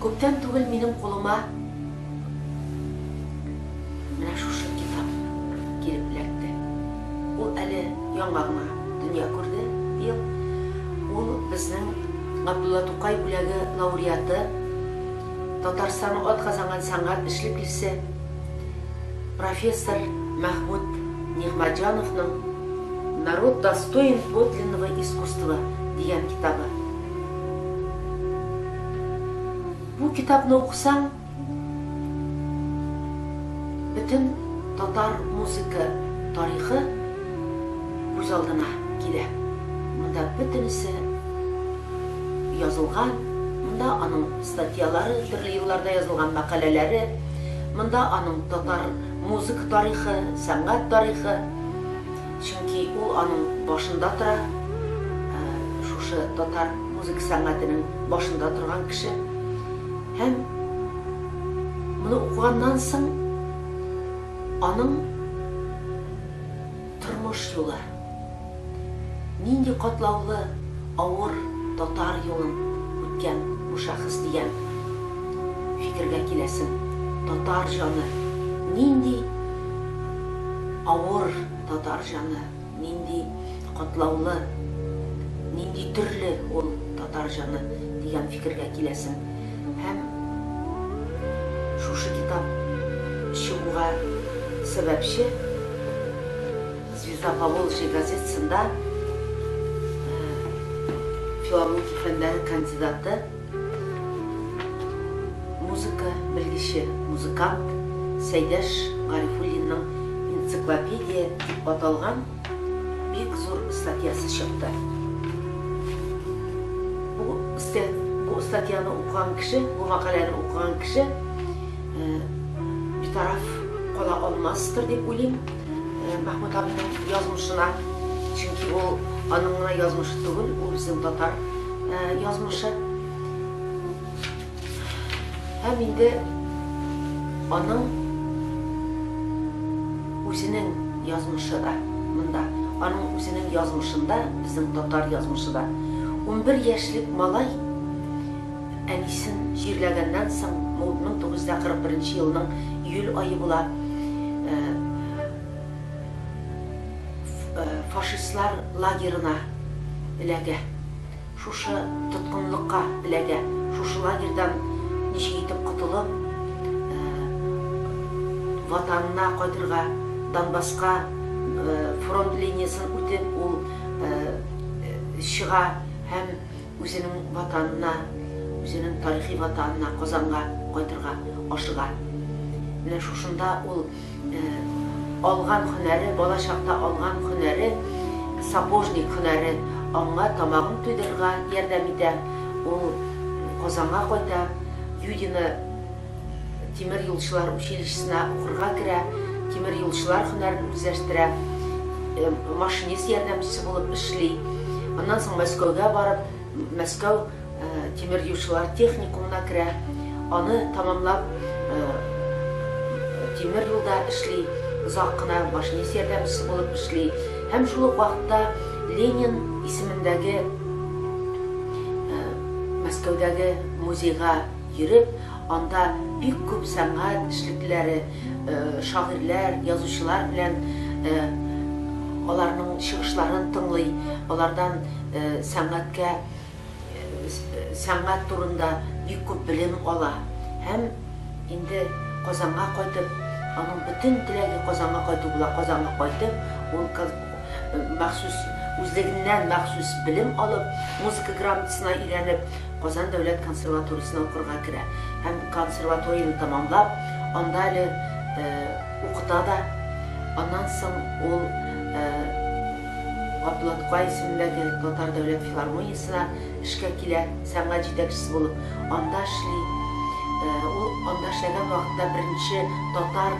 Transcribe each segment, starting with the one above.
Күптән түгел минем кулыма менә шушы китап килеп эләкте. Ул әле яңа гына дөнья күрде быел. Ул безнең Габдулла Тукай бүләге лауреаты, Татарстанның атказанган сәнгать эшлеклесе, профессор Мәхмүт Нигъмәтҗановның Народ достоин подлинного искусства дигән китабы. Бу китапны укысаң, бөтен татар музыка тарихы күз алдына килә. Монда бөтенесе язылган, монда аның статьялары, төрле елларда язылган мәкаләләре, монда аның татар музыка тарихы, сәнгать тарихы. Чөнки ул аның башында тора, шушы татар музыка сәнгатенең башында торган кеше. Һәм моны укыганнан соң аның тормыш юлы, нинди катлаулы, авыр татар юлын үткән бу шәхес дигән фикергә киләсең. Татар җаны нинди авыр татар җаны, нинди катлаулы, нинди төрле ул татар җаны дигән фикергә киләсең. Һәм шушы китап чыгуга сәбәпче Звезда Поволжья газетасында филология фәннәре кандидаты, музыка белгече, музыкант Сәйдәш Гарифуллинның Энциклопедия дип аталган бик зур статьясы чыкты. Бу, бу статьяны укыган кеше, бу мәкаләне укыган кеше битараф кала алмастыр дип уйлыйм Мәхмүт абыйның язмышына. Чөнки ул аның гына язмышы түгел, ул безнең татар язмышы. Һәм инде аның үзенең язмышы да монда. Аның үзенең язмышында, безнең татар язмышы да. 11 яшьлек малай әнисен җирләгәннән соң, 1941 елның июль ае була, фашистлар лагерына эләгә. Шушы тоткынлыкка эләгә. Шушы лагерьдан ничек итеп котылып, Ватанына кайтырга, Донбасска фронт линиясен үтеп, ул чыга һәм үзенең Ватанына, үзенең тарихи Ватанына, Казанга кайтырга ашыга. Менә шушында ул Алган һөнәре, бала чакта алган һөнәре, сапожник һөнәре аңа тамагын туйдырырга ярдәм итә. Ул Казанга кайта, Юдино тимер юлчылар училищесына укырга керә, тимер юлчылар һөнәрен үзләштерә, машинист ярдәмчесе булып эшли. Аннан соң Мәскәүгә барып, Мәскәү тимер юлчылар техникумына керә, аны тәмамлап, тимер юлда эшли, озак кына машинист ярдәмчесе булып эшли һәм шул ук вакытта Ленин исемендәге Мәскәүдәге музейга йөреп, анда бик күп сәнгать эшлеклеләре, шагыйрьләр, язучылар белән аларның чыгышларын тыңлый, алардан сәнгатькә сәнгать турында бик күп белем ала һәм инде Казанга кайтып, аның бөтен теләге Казанга кайту була. Казанга кайтып, ул махсус үзлегеннән махсус белем алып, музыка грамотасына өйрәнеп, Казан дәүләт консерваториясенә укырга керә һәм консерваторияне тәмамлап, анда әле укыта да. Аннан соң ул Габдулла Тукай исемендәге Татар дәүләт филармониясенә эшкә килә, сәнгать җитәкчесе булып анда эшли. Ул анда эшләгән вакытта беренче татар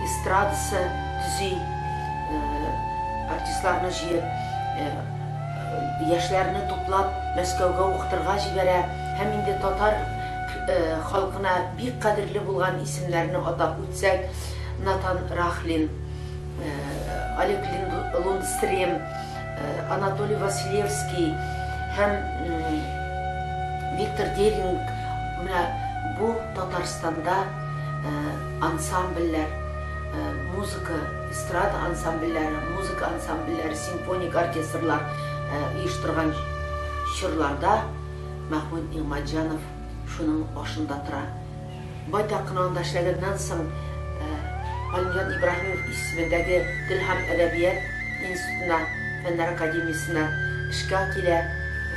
эстрадасы төзи, артистларны җыеп, яшьләрне туплап Мәскәүгә укытырга җибәрә һәм инде татар халкына бик кадерле булган исемнәрне атап үтсәк, Натан Рахлин, Олег Лундстрем, Анатолий Василевский һәм Виктор Деринг Менә бу Татарстанда ансамбльләр, музыка, эстрада ансамбльләре, музыка ансамбльләре, симфоник оркестрлар оештырган чорларда Мәхмүт Нигъмәтҗанов шуның башында тора. Байтак кына анда эшләгәннән соң, Галимҗан Ибраһимов исемендәге Тел һәм әдәбият институтына, Фәннәр академиясенә эшкә килә.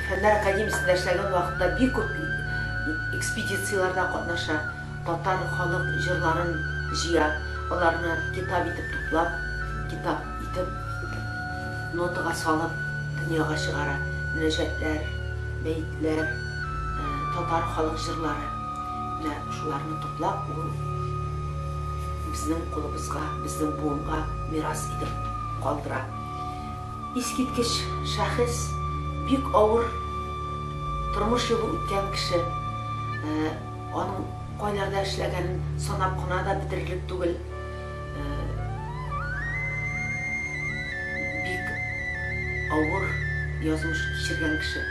Фәннәр академиясендә эшләгән вакытта бик күп экспедицияләрдә катнаша, татар халык җырларын җыя, аларны китап итеп туплап, китап итеп нотага салып дөньяга чыгара. Мөнәҗәтләр, бәетләр, татар халык җырлары. Менә шуларны туплап, ул безнең кулыбызга, безнең буынга мирас итеп калдыра. Искиткеч шәхес, бик авыр тормыш юлы үткән кеше. Аның кайларда эшләгәнен санап кына да бетерерлек түгел. Бик авыр язмыш кичергән кеше.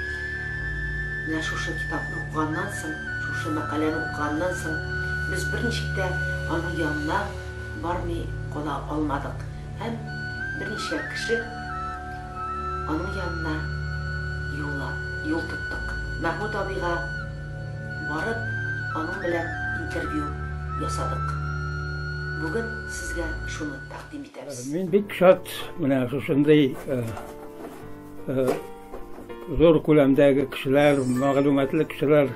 Менә шушы китапны укыганнан соң, шушы мәкаләне укыганнан соң, без берничек тә аның янына бармый кала алмадык. Һәм берничә кеше аның янына юла, юл тоттык. Мәхмүт абыйга барып, аның белән интервью ясадык. Бүген сезгә шуны тәкъдим итәбез. Мин бик шат, менә шушындый зур күләмдәге кешеләр, мәгълүматлы кешеләр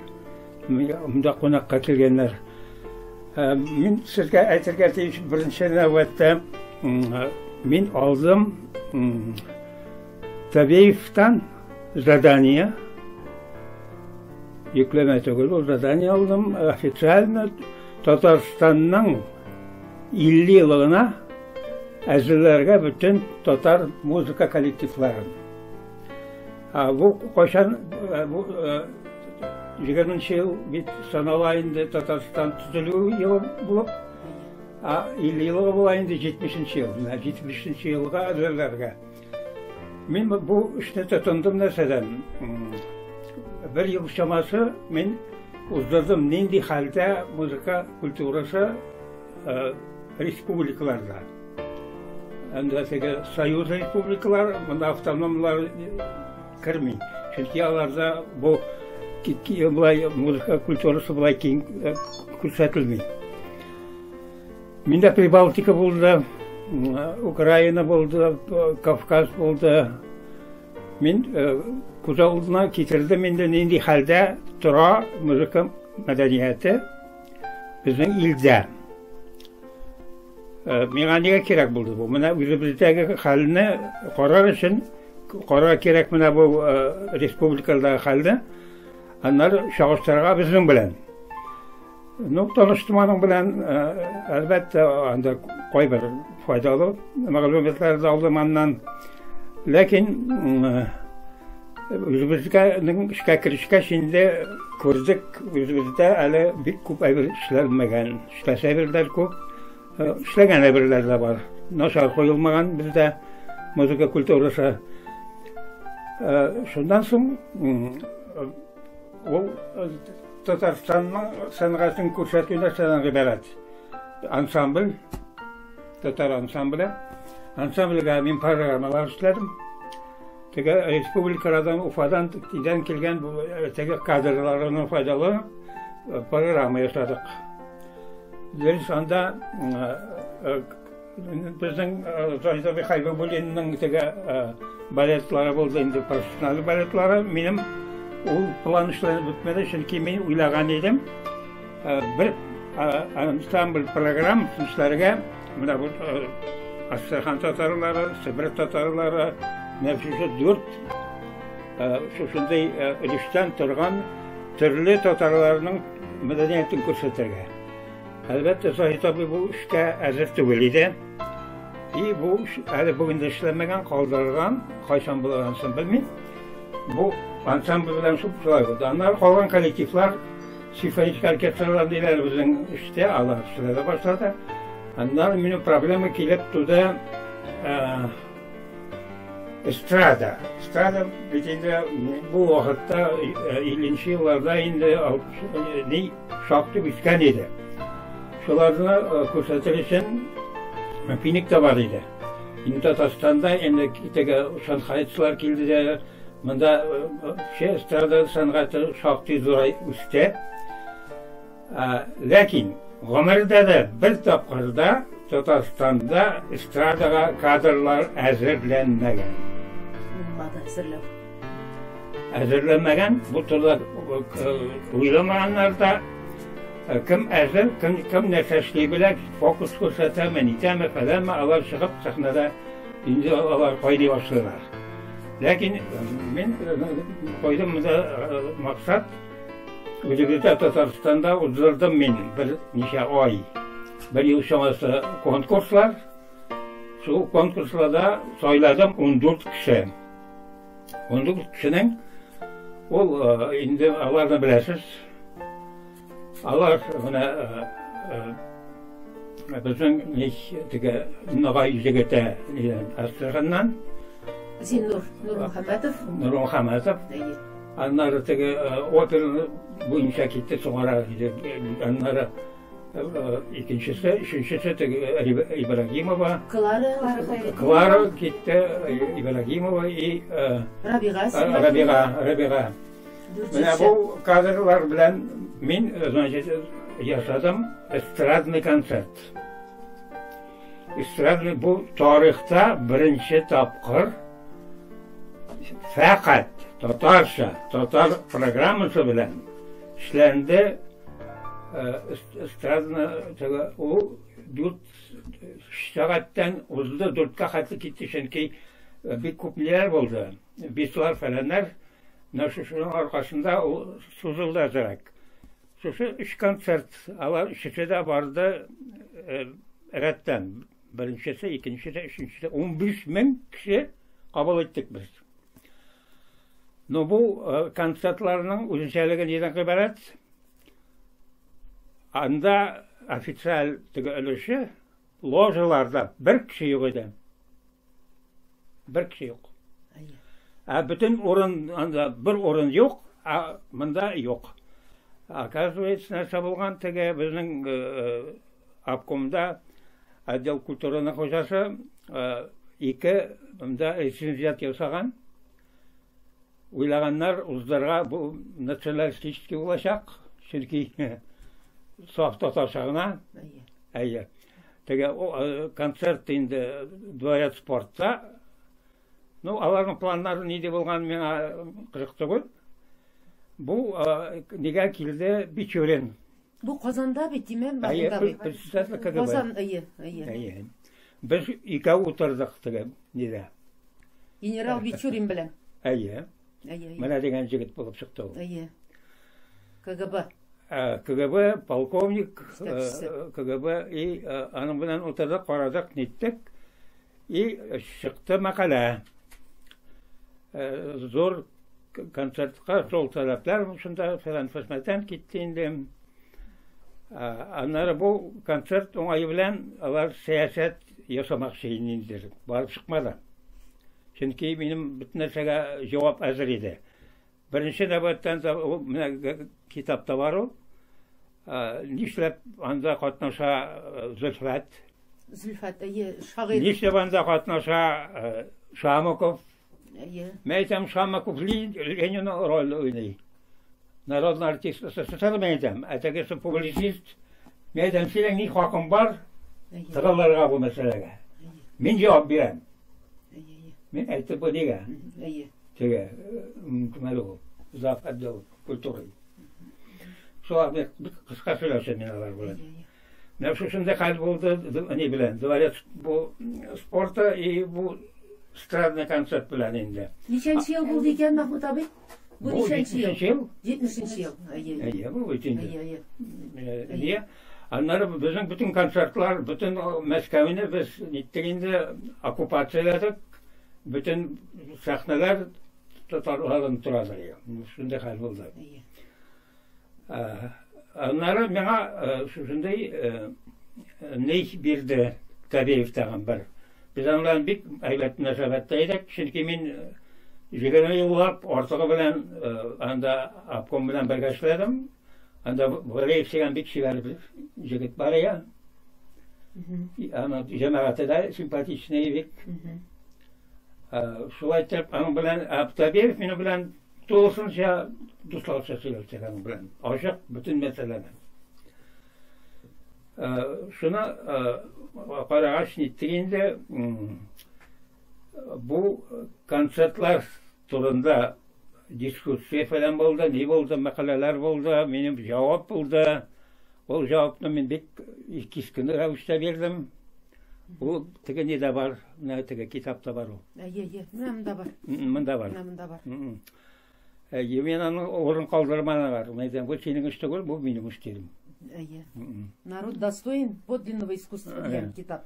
монда кунакка килгәннәр. Мин сезгә әйтергә тиеш, беренче нәүбәттә мин алдым Табеевтан задание, йөкләмә түгел, ул задание алдым официально Татарстанның 50 еллыгына әзерләргә бөтен татар музыка коллективларын. Бу кайчан бу 20 ел бит санала инде Татарстан төзелү елы булып, 50 еллыгы була инде 70 ел. Менә 70 елга әзерләргә. Мин бу эшне тотындым нәрсәдән? Бер ел чамасы мин уздырдым нинди хәлдә музыка культурасы республикаларда. Анда теге союз республикалар, монда автономлар керми. Чөнки аларда бу болай музыка культурасы болай киң күрсәтелми. Миндә Прибалтика булды, Украина булды, Кавказ булды. Мин күз алдына китердем инде нинди хәлдә тора музыка мәдәнияте безнең илдә. Миңа нигә кирәк булды бу? Менә үзебездәге хәлне карар өчен карар кирәк менә бу республикадагы хәлне. Аннары чагыштырырга безнең белән. Ну, таныштым аның белән, әлбәттә, анда кайбер файдалы мәгълүматлар да алдым аннан. Ләкин үзебезгә эшкә керешкәч инде күрдек, үзебездә әле бик күп әйбер эшләнмәгән. Эшләсә әйберләр күп, эшләгән әйберләр дә бар. Начар куелмаган бездә музыка культурасы. Шуннан соң ул Татарстанның сәнгатен күрсәтү нәрсәдән гыйбарәт? Ансамбль, татар ансамбле. Ансамбльгә мин программалар эшләдем. Теге республикалардан, Уфадан, тидән килгән теге кадрларны файдалы программа ясадык. Дөрес, анда безнең Заһид абый Хәбибуллинның теге балетлары булды инде, профессиональ балетлары. Минем ул план эшләнеп бетмәде, чөнки мин уйлаган идем, бер ансамбль программ эшләргә, менә бу Астрахань татарлары, Себер татарлары, менә шушы дүрт шушындый өлештән торган төрле татарларның мәдәниятен күрсәтергә. Әлбәттә, Заһид абый бу эшкә әзер түгел иде. И бу эш әле бүген дә эшләнмәгән, калдырылган, кайчан булыр анысын белмим. Бу ансамбль белән шул шулай булды. Аннары калган коллективлар, симфонический оркестрлар диләр безнең эштә, алар эшләй дә башлады. Аннары минем проблема килеп туды. Эстрада. Эстрада бит инде бу вакытта 50 елларда инде ни шактый үскән иде. Шуларны күрсәтер өчен мөмкинлек тә бар иде. Инде Татарстанда инде теге шанхайцылар килде дә, монда вообще эстрада сәнгате шактый зурай үсте. Ләкин гомердә дә бер тапкыр да Татарстанда эстрадага кадрлар әзерләнмәгән. Булмады әзерләү. Әзерләнмәгән, бу турыда уйламаганнар да. Кем әзер, кем, кем нәрсә эшли белә, фокус күрсәтәме, нитәме, фәләнме, алар чыгып сәхнәдә инде алар кайный башлыйлар. Ләкин мин куйдым монда максат, үзебездә Татарстанда уздырдым мин бер ничә ай, бер ел чамасы конкурслар. Шул конкурсларда сайладым 14 кеше. 14 кешенең ул инде аларны беләсез. Алар менә безнең теге Ногай җегете Астраханнан. Зиннур Нурмөхәммәтов. Нурмөхәммәтов. Аннары теге опера буенча китте соңарак. Аннары икенчесе, өченчесе теге Ибрагимова. Клара. Клара китте Ибрагимова и Рабига. Рабига, Рабига. Менә бу кадрлар белән мин, значит, ясадым эстрадный концерт. Эстрадный бу тарихта беренче тапкыр фәкать татарча, татар программасы белән эшләнде эстрадный теге ул 4 сәгатьтән узды, 4-кә хәтле китте, чөнки бик күп ниләр булды. Бислар фәләннәр. Менә шушының аркасында ул сузылды әзрәк. Шушы өч концерт, алар өчесе дә барды рәттән. Беренчесе, икенчесе, өченчесе. 15 мең кеше кабул иттек без. Но бу концертларның үзенчәлеге нидән гыйбарәт? Анда официаль теге өлеше ложаларда бер кеше юк иде. Бер кеше юк. Ә бөтен урын анда бер урын юк, ә монда юк. Оказывается, нәрсә булган теге безнең обкомда отдел культураның хуҗасы ике монда лицензиат ясаган. Уйлаганнар уздырга бу националистический булачак, чөнки саф татарча гына. Әйе. Теге концерт инде дворец спортта. Ну, аларның планнары нинди булган миңа кызык түгел. Бу нигә килде Бичурин. Бу Казанда бит, димәм, Әйе, председатель КГБ. Казан, әйе, әйе. Әйе. Без икәү утырдык теге нидә. Генерал Бичурин белән. Әйе. Әйе. Менә дигән җегет булып чыкты ул. Әйе. КГБ. КГБ, полковник, КГБ, и аның белән утырдык, карадык, ниттек. И чыкты мәкалә. Зур концертка шул сәбәпләр шунда фәлән фәсмәтән китте инде. Аннары бу концерт уңае белән алар сәясәт ясамакчы ниндидер. Барып чыкмады. Чөнки минем бөтен нәрсәгә җавап әзер иде. Беренче нәүбәттән ул менә китапта бар ул. Нишләп анда катнаша Зөлфәт? Зөлфәт, әйе, шагыйрь. Нишләп анда катнаша Шамуков? Әйе. Мен әйтәм, Шамуков Ленин роль уйный. Народный артист СССР мен әйтәм, ә тегесе публицист. Мен әйтәм, синең ни хакың бар тыгылырга бу мәсьәләгә? Мин җавап бирәм. Мин әйтеп бу нигә? Әйе. Теге, кем әле ул? Зав отдел культуры. Шулар бик кыска сөйләшәм мин алар белән. Менә шушындый хәл булды ни белән, дворец бу спорта и бу эстрадный концерт белән инде. Ничәнче ел булды икән, Махмут абый? Бу ничәнче ел? ел? 70 ел. Әйе. Әйе, бу бит инде. Әйе, әйе. Нигә? Аннары безнең бөтен концертлар, бөтен Мәскәүне без ниттек инде оккупацияләдек. Бөтен сәхнәләр татарлардан торадыр. Шундый хәл булды. Аннары миңа шушындый ни бирде Табеев тагын бер. Без аның белән бик әйбәт мөнәсәбәттә идек, чөнки мин 20 еллап артыгы белән анда обком белән бергә эшләдем. Анда Валеев дигән бик чибәр бер җегет бар иде. Аның җәмәгате дә симпатичный бик. Шулай итеп, аның белән Абтабиев минем белән тулысынча дусларча сөйләштек аның белән. Ачык бөтен мәсьәләне. Шуны карагач ниттек инде, бу концертлар турында дискуссия фәлән булды, ни булды, мәкаләләр булды, минем җавап булды. Ул җавапны мин бик кискен рәвештә бирдем. Ул теге нидә бар, менә теге китапта бар ул. Әйе, әйе, менә монда бар. Монда бар. Менә монда бар. Әйе, мин аны урын калдырмадылар. Мин әйтәм, бу синең эш түгел, бу минем эш дидем. Әйе. Народ достоин подлинного искусства дигән китап.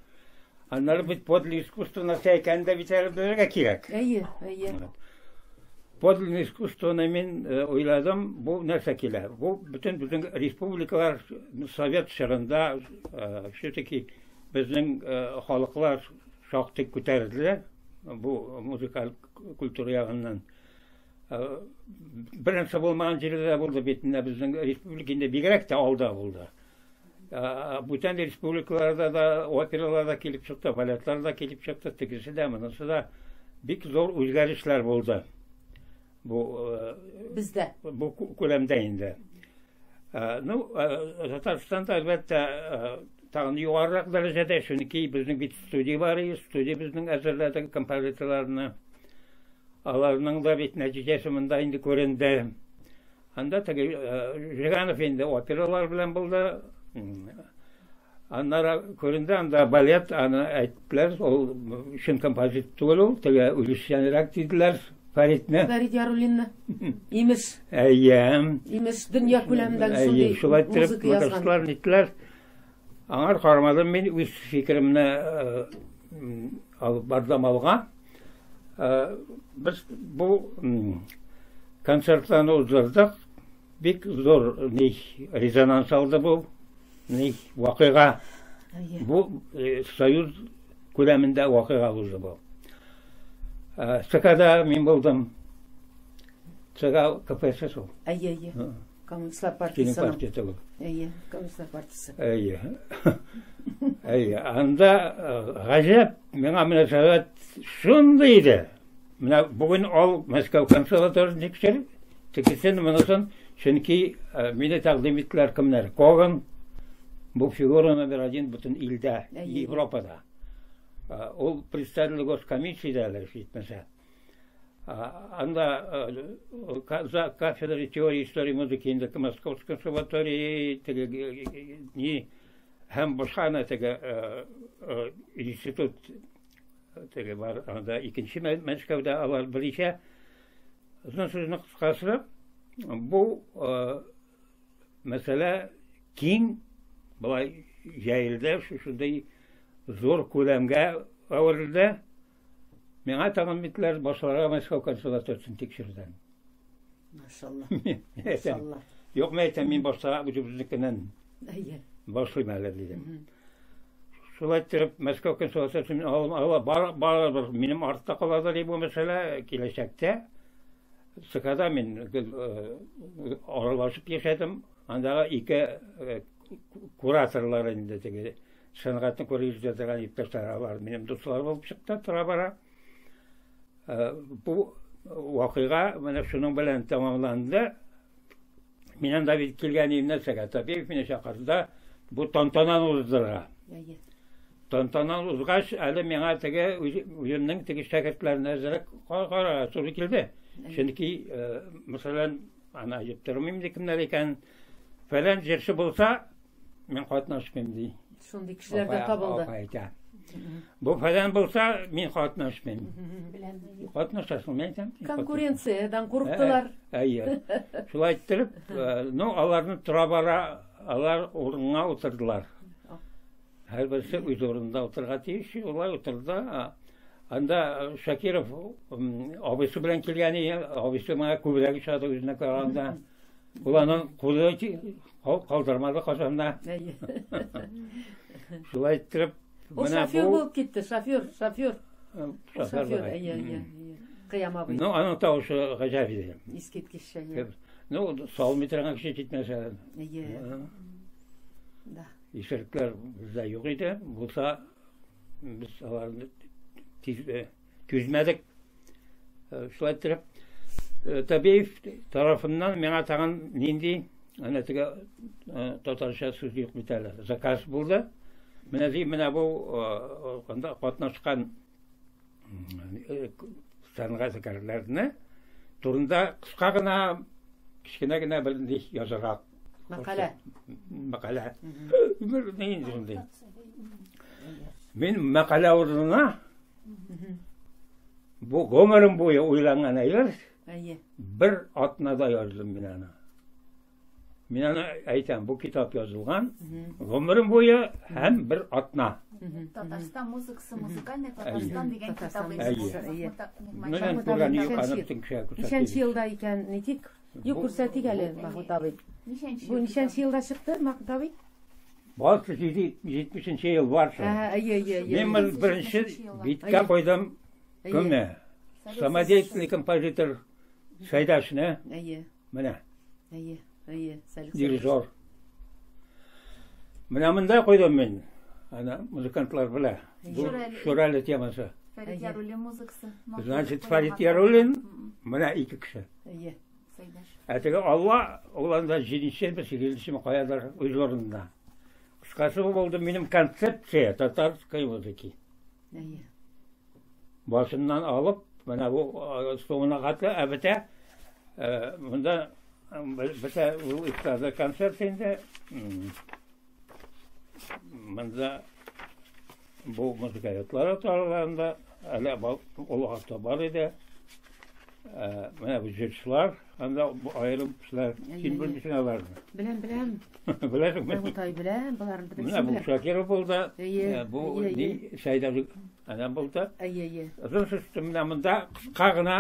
Аннары бит подлинное искусство нәрсә икәнен дә бит әле белергә кирәк. Әйе, әйе. Подлинное искусствоны мин уйладым, бу нәрсә килә? Бу бөтен безнең республикалар совет чорында все-таки безнең халыклар шактый күтәрелде бу музыкаль культура ягыннан. Бер нәрсә булмаган җирдә дә булды бит, менә безнең республика инде бигрәк тә алда булды. Бүтән республикаларда да опералар да килеп чыкты, балетлар да килеп чыкты, тегесе дә, монысы да бик зур үзгәрешләр булды. Бу бездә. Бу күләмдә инде. Ну, Татарстанда әлбәттә тагын югарырак дәрәҗәдә, чөнки безнең бит студия бар, студия безнең әзерләде композиторларны. Аларның да бит нәтиҗәсе монда инде күренде. Анда теге Жиганов инде опералар белән булды. Аннары күренде, анда балет, аны әйттеләр, ул чын композитор түгел ул, теге үзешчәнрәк диделәр Фәритне. Фәрит Яруллинны. Имеш. Әйе. Имеш, дөнья күләмендәге шундый шулай иттереп, музыка ниттеләр. Аңар карамадым, мин үз фикеремне алып бардым алга. Без бу концертларны уздырдык. Бик зур ни резонанс алды бу ни вакыйга. Бу союз күләмендә вакыйга булды бу. ЦКда мин булдым. ЦК КПСС ул. Әйе, әйе. Коммунистлар партиясе. Партия түгел. Әйе, коммунистлар партиясе. Әйе. Әйе, анда гаҗәп миңа мөнәсәбәт шундый иде. Менә бүген ул Мәскәү консерваториясен тикшер, тегесен, монысын, чөнки мине тәкъдим иттеләр кемнәр? Коган, бу фигура номер один бөтен илдә, Европада. Ул председатель госкомиссиядә әле җитмәсә. Анда за кафедры теории истории музыки инде Московской консерватории, теге ни һәм башка ана теге институт теге бар, анда икенче Мәскәүдә алар берничә. Озын сүзнең кыскасы, бу мәсьәлә киң былай җәелде, шушындый зур күләмгә әверелде. Миңа тагын битләр башларга Мәскәү консерваториясен тикшердән. Машалла. Машалла. Юк, мен әйтәм, мин башта үзебезнекеннән башлыйм әле дидем. Шулай иттереп Мәскәү консерваториясен ала, барыбер минем артта каладыр бу мәсьәлә киләчәктә. ЦКда мин гел аралашып яшәдем. Андагы ике кураторлар инде теге сәнгатьне күреп йөртә торган иптәшләр, алар минем дуслар булып чыкты тора-бара. Бу вакыйга менә шуның белән тәмамланды. Мин анда бит килгән идем нәрсәгә? Табиев мине чакырды да бу тантананы уздырырга. Тантананы узгач, әле миңа теге үземнең теге шәкертләрне әзрәк карарга туры килде. Чөнки, мәсәлән, аны әйтеп тормыйм инде кемнәр икәнен. Фәлән җырчы булса, мин катнашмыйм ди. Шундый кешеләр дә табылды. Апа әйтә. Бу фәлән булса, мин катнашмыйм. Беләм. Катнашасың, мин әйтәм. Конкуренциядән курыктылар. Әйе. Шулай иттереп, ну, аларны тора-бара, алар урынга утырдылар. Һәрберсе үз урынында утырырга тиеш, улай утырды. Анда Шакиров абыйсы белән килгән иде, абыйсы моңа күбрәк ошады үзенә караганда. Ул аның кулы калдырмады Казанда. Шулай иттереп, Ул шофер булып китте, шофер, шофер. Шофер, әйе, әйе. Кыям абый. Ну, аның тавышы гаҗәп иде. Искиткеч, әйе. Ну, салмый торган кеше китмәсә. Әйе. Да. Исерекләр бездә юк иде. Булса, без аларны тиз түзмәдек. Шулай иттереп, Табиев тарафыннан миңа тагын нинди, әнә теге татарча сүз юк бит әле, заказ булды. Менә ди, менә бу анда катнашкан сәнгатькәрләрне турында кыска гына, кечкенә генә бер ни язарга. Мәкалә. Мәкалә. Бер ни инде шундый. Мин мәкалә урынына бу гомерем буе уйланган әйбер. Әйе. Бер атнада яздым мин аны. Мин аны әйтәм, бу китап язылган гомерем буе һәм бер атна. Татарстан музыкасы, музыкальный Татарстан дигән китап. Әйе. Менә күргән юк, аны бөтен кешегә күрсәтик. Ничәнче елда икән, нитик? Юк, күрсәтик әле, Махмут абый. Бу ничәнче елда чыкты, Махмут абый? Барсы 70 ел барсы. Әйе, әйе, әйе. Мин беренче биткә куйдым. Кемне? Самодеятельный композитор Сәйдәшне. Әйе. Менә. Әйе, әйе, Салих. Дирижер. Менә монда куйдым мин. Ана музыкантлар белә. Бу Шурали темасы. Фәрит Яруллин музыкасы. Значит, Фәрит Яруллин менә ике кеше. Әйе. Сәйдәш. Ә теге Алла ул анда җиденчеме, сигезенчеме каядыр үз урынында. Кыскасы бу булды минем концепция татарской музыки. Әйе. Башыннан алып, менә бу соңына хәтле, ә бетә монда бетә ул эстрада концерт инде. Монда бу музыка йортлары таралганда, әле ул вакытта бар иде. Менә бу җырчылар, анда аерым кешеләр, син белмисең аларны. Беләм, беләм. Беләсеңме? Мәхмүт абый беләм, боларны бөтенесен Менә бу беләм. Шакиров булды, Әйе, бу әйе, ни Сәйдә әнә булды. Әйе, әйе. Озын сүз менә монда кыска гына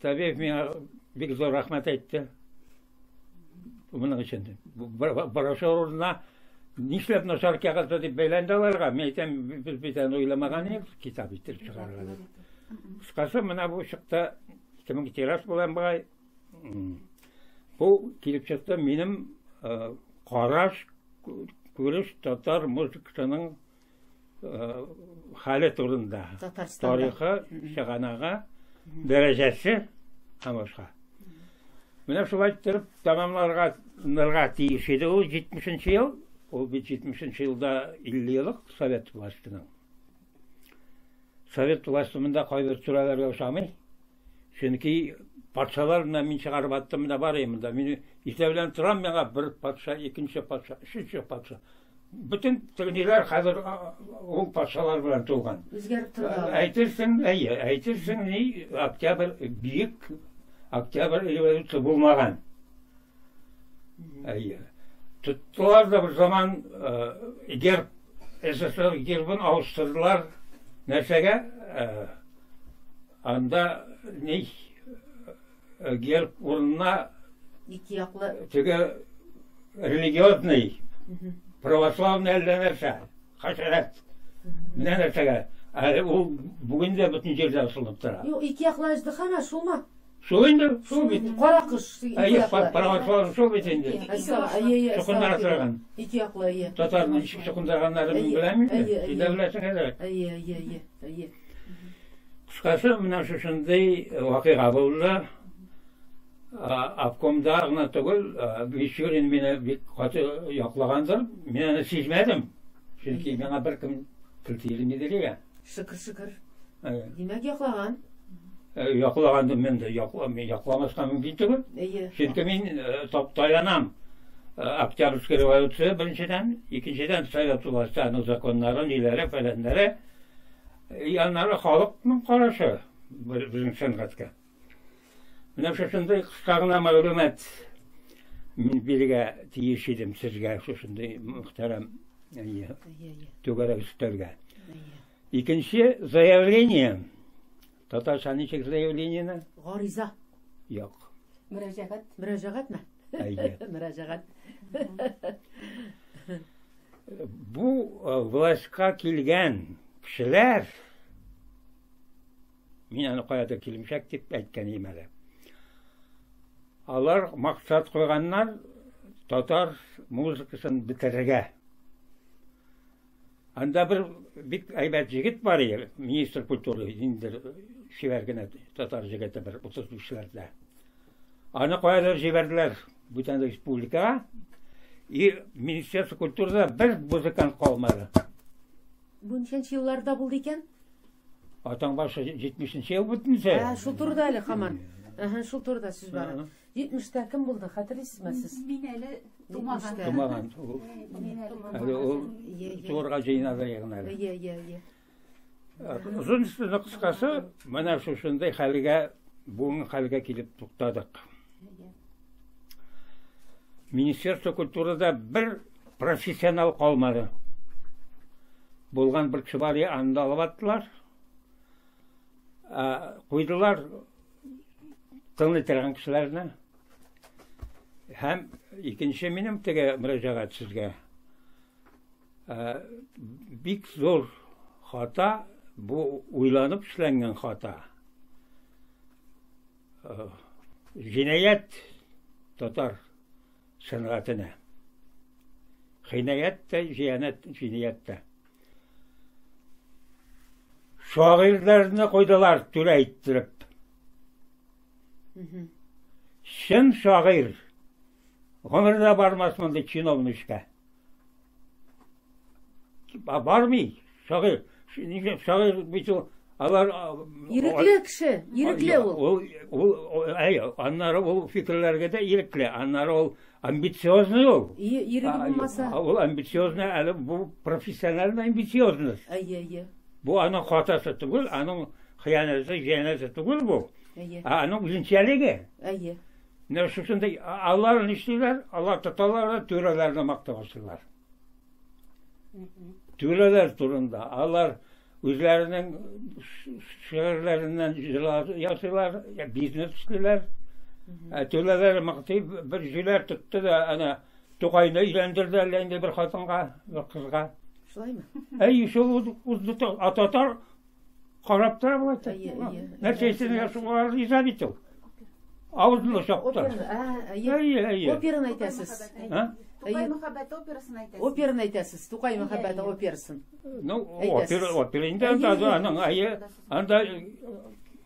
Табиев миңа бик зур рәхмәт әйтте. Моның өчен. Брошюр урынына нишләп начар кәгазьдә дип бәйләнде аларга. Мин әйтәм, без бит аны уйламаган идек, китап итеп чыгарырга дип. Кыскасы, менә бу чыкты 2000 тираж булган бугай. Бу килеп чыкты минем караш, күреш татар музыкасының хәле турында. Татарстанда. Тарихы, чыганагы, дәрәҗәсе һәм башка. Менә шулай иттереп тәмамларга нырга тиеш иде ул 70 ел. Ул бит 70 елда 50 еллык совет властының. Совет власты монда кайбер түрәләргә ошамый. Чөнки патшалар менә мин чыгарып аттым, менә бар монда. Мин иртә белән торам, миңа бер патша, икенче патша, өченче патша. Бөтен тегениләр хәзер ул патшалар белән тулган. Үзгәреп торды. Әйтерсең, әйе, әйтерсең, ни, октябрь, бөек октябрь революция булмаган. Әйе. Тоттылар да бер заман герб, СССР гербын алыштырдылар. Нәрсәгә? Анда ни герб урынына ике яклы теге религиозный, православный әллә нәрсә, хәшәрәт. Менә нәрсәгә. Әле ул бүген дә бөтен җирдә асылынып тора. Юк, ике яклы аждаһа шулмы? Шул инде, шул бит. Кара кыш. Әйе, православный шул бит инде. Әйе, Чукындыра торган. Ике яклы, әйе. Татарны ничек чукындырганнарын мин беләм инде. Син дә беләсең әзрәк. Әйе, әйе, әйе, әйе. Кыскасы, менә шушындый вакыйга булды. Обкомда гына түгел, Мичурин мине бик каты яклагандыр. Мин аны сизмәдем. Чөнки миңа беркем тел тиерми дигән. Шөкер, шөкер. Димәк, яклаган. Яклаган мин дә якламаска мөмкин түгел. Чөнки мин таянам. Октябрьская революция беренчедән, икенчедән Совет власте, аның законнары, ниләре, фәләннәре. Аннары халыкның карашы безнең сәнгатькә. Менә шушындый кыска гына мәгълүмат мин бирергә тиеш идем сезгә, шушындый мөхтәрәм түгәрәк өстәлгә. Икенче заявление. Татарча ничек заявлениене? Гариза. Юк. Мөрәҗәгать. Мөрәҗәгатьме? Әйе. Мөрәҗәгать. Бу властька килгән кешеләр, мин аны каядыр килмешәк дип әйткән идем әле. Алар максат куйганнар татар музыкасын бетерергә. Анда бер бик әйбәт җегет бар иде, министр культуры, инде чибәр генә татар җегете бер 35-ләрдә. Аны каядыр җибәрделәр бүтән республикага. И Министерство культурада бер музыкант калмады. Бу ничәнче елларда булды икән? Атаң башы 70 ел бөтенсе. Ә, шул турыда әле һаман. Әһә, шул турыда сүз бара. 70-тә кем булды, хәтерлисезме сез? Мин әле тумаган. Тумаган. Әле ул туарга җыена да ягын әле. Әйе, әйе, әйе. Озын сүзне кыскасы, менә шушындай хәлгә, бүгенге хәлгә килеп туктадык. Министерство культурада бер профессионал калмады. Булган бер кеше бар, аны да алып аттылар. Куйдылар тыңлый торган кешеләрне. Һәм икенче минем теге мөрәҗәгать сезгә. Бик зур хата, бу уйланып эшләнгән хата. Җинаять татар сәнгатенә. Хинаять тә, җиянәт, җинаять тә. Шагыйрьләрне куйдылар түрә иттереп. Чын шагыйрь гомердә бармас мондый чиновничка. Бармый, шагыйрь. Шагыйрь бит ул алар ирекле кеше, ирекле ул. Ул әй, аннары ул фикерләргә дә ирекле, аннары ул амбициозный ул. Иреге булмаса. Ул амбициозный, әле бу профессиональный амбициозность. Әйе, әйе. Бу аның хатасы түгел, аның хыянәте, җиянәте түгел бу. Әйе. Ә аның үзенчәлеге. Әйе. Менә шушындай алар нишлиләр? Алар тоталар да түрәләрне мактап башлыйлар. Түрәләр турында алар үзләренең шигырьләреннән җырлар ясыйлар, бизнес эшлиләр. Түрәләр мактый бер җүләр тотты да ана Тукайны өйләндерде әллә инде бер хатынга, бер кызга. Шулаймы? Әй, шул узды, а татар карап тора болай. Нәрсә әйтсәң, шуңа риза бит ул. Авызын чапты. Әйе, әйе. Операны әйтәсез. Тукай мәхәббәте операсын әйтәсез. Операны әйтәсез, Тукай мәхәббәте операсын. Ну, опера, опера инде анда аның әйе, анда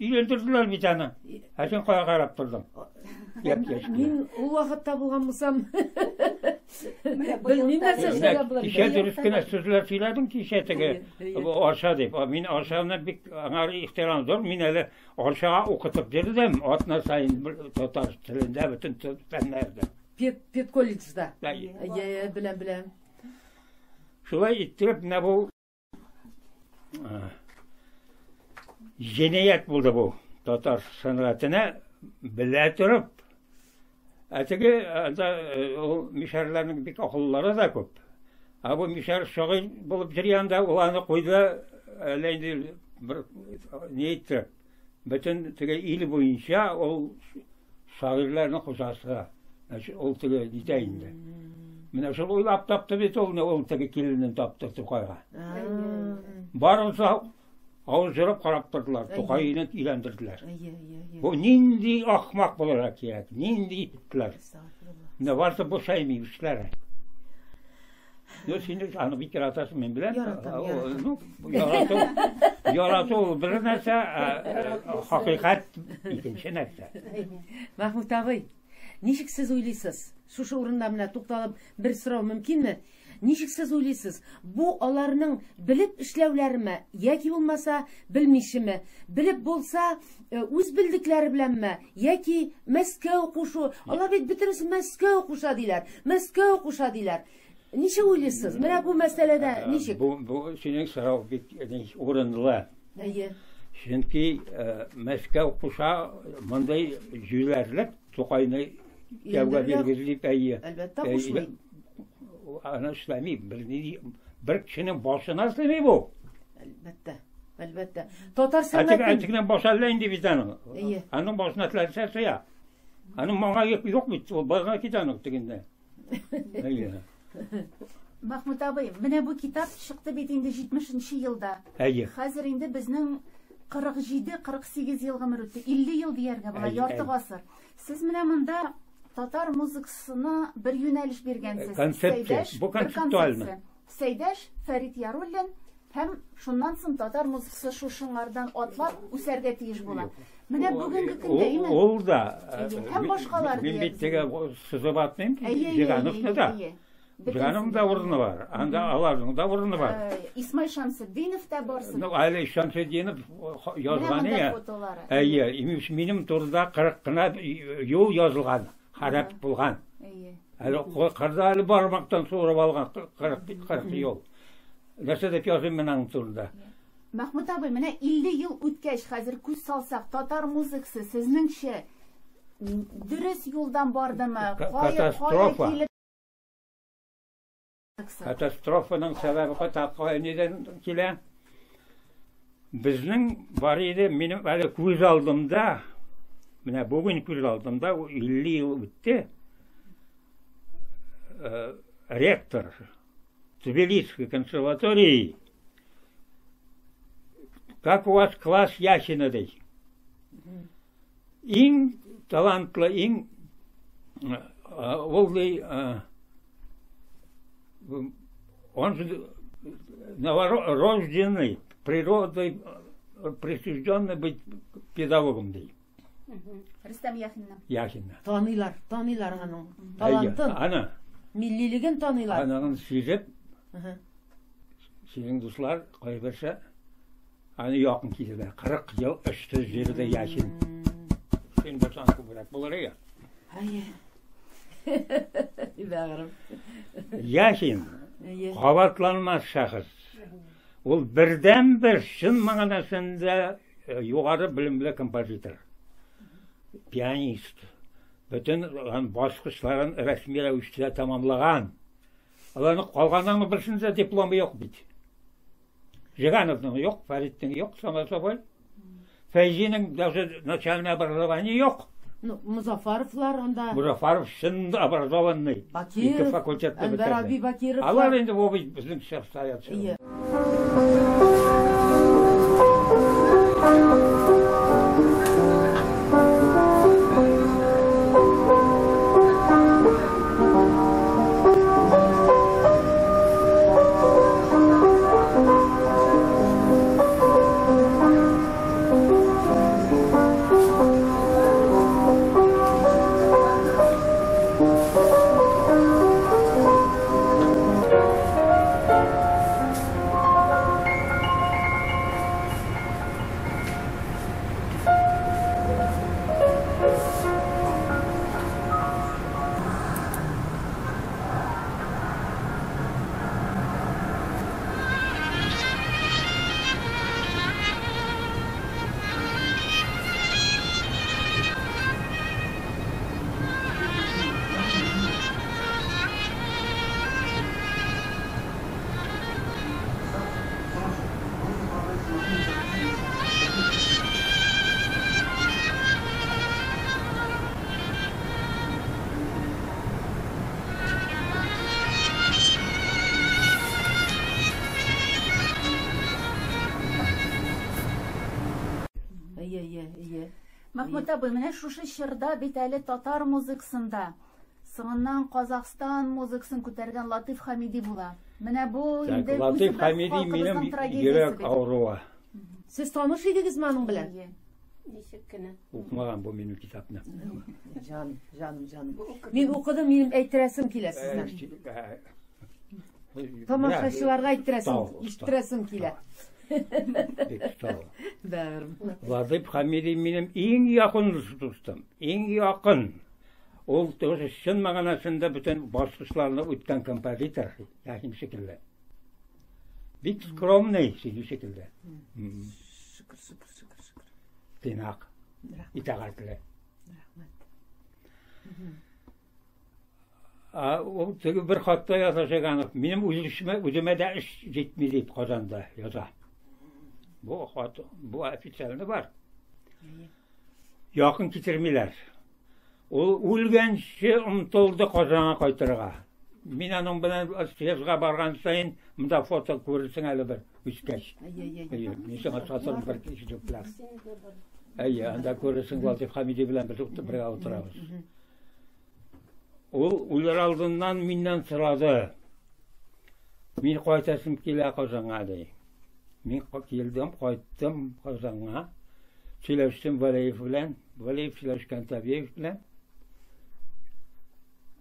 өйләндерделәр бит аны. Ә син кая карап тордың? Япь-яшь. Мин ул вакытта булган булсам, белмим нәрсә эшләгән булыр. Кичә дөрес кенә сүзләр сөйләдең кичә теге Арча дип. Мин Арчаны бик аңа ихтирам зур. Мин әле Арчага укытып йөрдем, атна саен татар телендә бөтен фәннәрдә. Педколледжда. Әйе, беләм, беләм. Шулай иттереп, менә бу җинаять булды бу татар сәнгатенә белә торып. Ә теге анда ул мишәрләрнең бик акыллылары да күп. Ә бу мишәр шагыйрь булып йөри анда, ул аны куйды, әллә инде бер ни әйтте, бөтен теге ил буенча ул шагыйрьләрнең хуҗасы. Ул теге нитә инде. Менә шул уйлап тапты бит ул, ул теге киленен тапты Тукайга. Барысы авыз җырып карап тордылар, Тукайны өйләндерделәр. Бу нинди ахмак булырга кирәк, нинди иттеләр. Менә барысы бу шәйми эшләре. Ну, син аны бик яратасың, мин беләм. Яратам, яратам. Ну, ярату, ярату ул бер нәрсә, хакыйкать икенче нәрсә. Мәхмүт абый, ничек сез уйлыйсыз? Шушы урында менә тукталып бер сорау мөмкинме? Ничек сез уйлыйсыз? Бу аларның белеп эшләүләреме, яки булмаса белмичеме? Белеп булса, үз белдекләре беләнме, яки Мәскәү кушу? Алар бит бөтенесе Мәскәү куша диләр. Мәскәү куша диләр. Ничек уйлыйсыз? Менә бу мәсьәләдә ничек? Бу синең сорау бик урынлы. Әйе. Чөнки Мәскәү куша мондый җүләрлек Тукайны кияүгә биргез дип, әйе. Әлбәттә, кушмый. Аны эшләми, бер кешенең башына эшләми бу. Әлбәттә, әлбәттә. Татар сәнгате... Әтекнең башы әллә инде бит аның. Аның башына теләсә сыя. Аның маңа юк бит, ул башына китә аның тегендә. Әйе. Мәхмүт абый, менә бу китап чыкты бит инде 70 елда. Әйе. Хәзер инде безнең 47-48 ел гомер үтте. 50 ел дияргә була, ярты гасыр. Сез менә монда татар музыкасына бер юнәлеш биргәнсез. Концепция. Бу концептуальный. Сәйдәш, Фәрит Яруллин һәм шуннан соң татар музыкасы шушыңардан атлап үсәргә тиеш була. Менә бүгенге көндә именно ул да һәм башкалар. Мин бит теге сызып атмыйм, Жигановны да. Жигановның да урыны бар. Анда аларның да урыны бар. Исмай Шамсетдинов та бар. Ну, әле Шамсетдинов язган я. Әйе, имеш минем турыда 40 кына юл язылган, харап булган. Әйе. Әле кырда әле бармактан суырып алган 40 юл. Нәрсә дип языйм мин аның турында? Мәхмүт абый, менә 50 ел үткәч, хәзер күз салсак, татар музыкасы сезнеңчә дөрес юлдан бардымы? Катастрофа. Катастрофаның сәбәбе кая нидән килә? Безнең бар иде, минем әле күз алдымда, менә бүген күз алдымда 50 ел үтте. Ректор Тбилисской консерватории, как у вас класс Яхина ди. Иң талантлы, иң ул ди, он же новорожденный, природой присужденный быть педагогом ди. Рөстәм Яхинна. Яхинна. Таныйлар, таныйлар аның талантын. Ана. Миллилеген таныйлар. Аның сизеп, синең дуслар кайберсе аны якын килделәр. 40 ел эшсез җирдә Яхин. Син булсаң күбрәк булыр иде. Әйе. Бәгырем. Яхин кабатланмас шәхес. Ул бердәнбер чын мәгънәсендә югары белемле композитор, пианист. Бөтен баскычларын рәсми рәвештә тәмамлаган. Аларның калганының берсендә дипломы юк бит. Жигановның юк, Фәритнең юк, само собой. Фәйзинең даже начальное образование юк. Ну, Музафаровлар анда. Музафаров чын образованный. Бакиров, Ике факультетны Әнвәр бетерде. абый Бакировлар. Алар инде бу бит безнең шәхсият. Әйе. Әйе, әйе, әйе. Мәхмүт абый, менә шушы чорда бит әле татар музыкасында соңыннан Казахстан музыкасын күтәргән Латыйф Хамиди була. Менә бу инде Латыйф үзе бер Хамиди халкыбызның минем трагедиясе йөрәк бит. авыруы. Сез таныш идегезме аның белән? Әйе. Ничек кенә. Укымаган бу минем китапны. Җаным, җаным, җаным. Мин укыдым, минем әйттерәсем килә сездән. Тамашачыларга әйттерәсем, ишеттерәсем килә. Бик сау. Бәгырем. Латыйф Хамиди минем иң якын дустым, иң якын. Ул тоже чын мәгънәсендә бөтен баскычларны үткән композитор, Яхин шикелле. Бик скромный, синең шикелле. Шөкер, шөкер, шөкер, шөкер. Тыйнак, Рәхмәт, итагатьле. рәхмәт. Ул теге бер хатта яза Жиганов, минем үземә дә эш җитми дип Казанда яза. Бу хат, бу официально бар. Якын китермиләр. Ул үлгәнче омтылды Казанга кайтырга. Мин аның белән съездга барган саен монда фото күрерсең әле бер үскәч. Әйе, мин сиңа сатырым бер экземпляр. Әйе, анда күрерсең Латиф Хамиди белән без бергә утырабыз. Ул үләр алдыннан миннән сорады. Мин кайтасым килә Казанга, ди. Мин килдем, кайттым Казанга. Сөйләштем Валеев белән. Валеев сөйләшкән Табиев белән.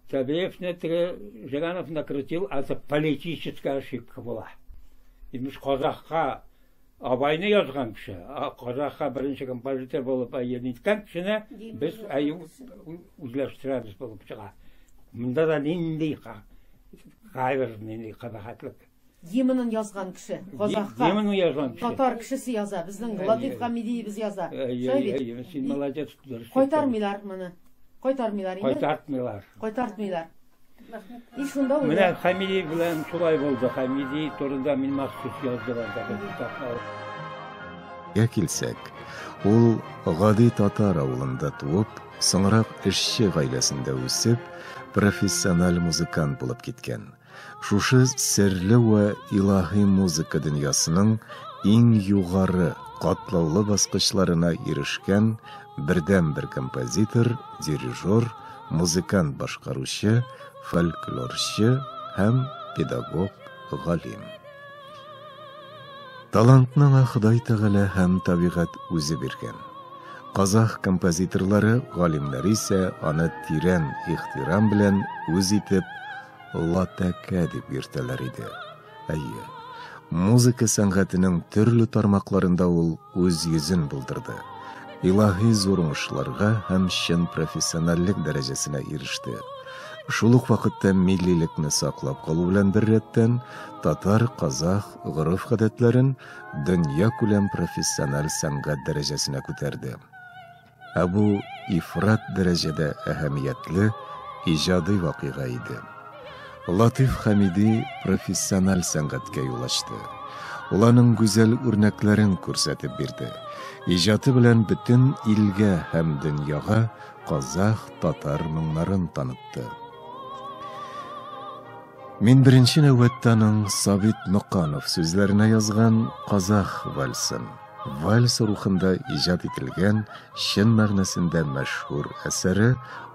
Табиевне теге Жиганов накрутил, а это политическая ошибка была. Имеш казахка Абайны язган кеше, казахка беренче композитор булып ниткән кешене без үзләштерәбез булып чыга. Монда да нинди кайбер нинди кабахатлык. Гимнын язган кеше, казахка. Гимнын язган кеше. Татар кешесе яза, безнең Латиф Хамидиебез яза. Шулай бит? Син молодец. Кайтармыйлар моны. Кайтармыйлар инде. Кайтартмыйлар. Кайтартмыйлар. И шунда ул. Менә Хамиди белән шулай булды. Хамиди турында мин махсус яздым анда бер китапны. Гә килсәк, ул гади татар авылында туып, соңрак эшче гаиләсендә үсеп, профессиональ музыкант булып киткән. Шушы серле вә илаһи музыка дөньясының иң югары, катлаулы баскычларына ирешкән бердәнбер композитор, дирижер, музыкант-башкаручы, фольклорчы һәм педагог-галим. Талантны аңа Ходай Тәгалә һәм табигать үзе биргән. Казах композиторлары, галимнәре исә аны тирән ихтирам белән үз итеп Латәкә дип йөртәләр иде. Әйе, музыка сәнгатенең төрле тармакларында ул үз йөзен булдырды. Илаһи зур уңышларга һәм чын профессиональлек дәрәҗәсенә иреште. Шул ук вакытта миллилекне саклап калу белән беррәттән, татар, казах гореф-гадәтләрен дөньякүләм профессиональ сәнгать дәрәҗәсенә күтәрде. Ә бу ифрат дәрәҗәдә әһәмиятле иҗади вакыйга иде. Латыйф Хәмиди профессиональ сәнгатькә юл ачты. Ул аның гүзәл үрнәкләрен күрсәтеп бирде. Иҗаты белән бөтен илгә һәм дөньяга казах, татар моңнарын танытты. Мин беренче нәүбәттә аның Сабит Моканов сүзләренә язган Казах вальсын, Вальс рухында иҗат ителгән чын мәгънәсендә мәшһүр әсәре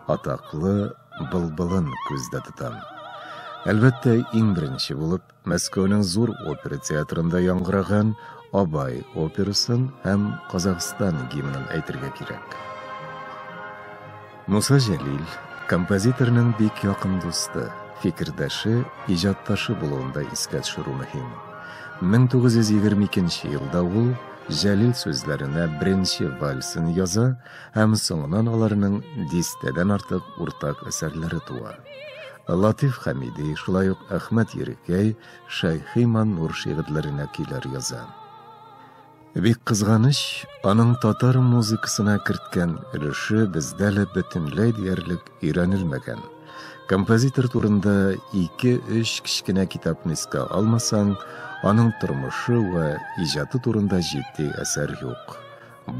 атаклы Былбылын күздә тотам. Әлбәттә, иң беренче булып Мәскәүнең зур опера театрында яңгыраган Абай операсын һәм Казахстан гимнын әйтергә кирәк. Муса Җәлил композиторның бик якын дусты, фикердәше, иҗатташы булуын да искә төшерү мөһим. 1922 елда ул Җәлил сүзләренә беренче вальсын яза һәм соңыннан аларның дистәдән артык уртак әсәрләре туа. Латыйф Хәмиди, шулай ук Әхмәт Ерикәй, Шәйхи Маннур шигырьләренә көйләр яза. Бик кызганыч, аның татар музыкасына керткән өлеше бездә әле бөтенләй диярлек өйрәнелмәгән. Композитор турында ике-өч кечкенә китапны искә алмасаң, аның тормышы вә иҗаты турында җитди әсәр юк.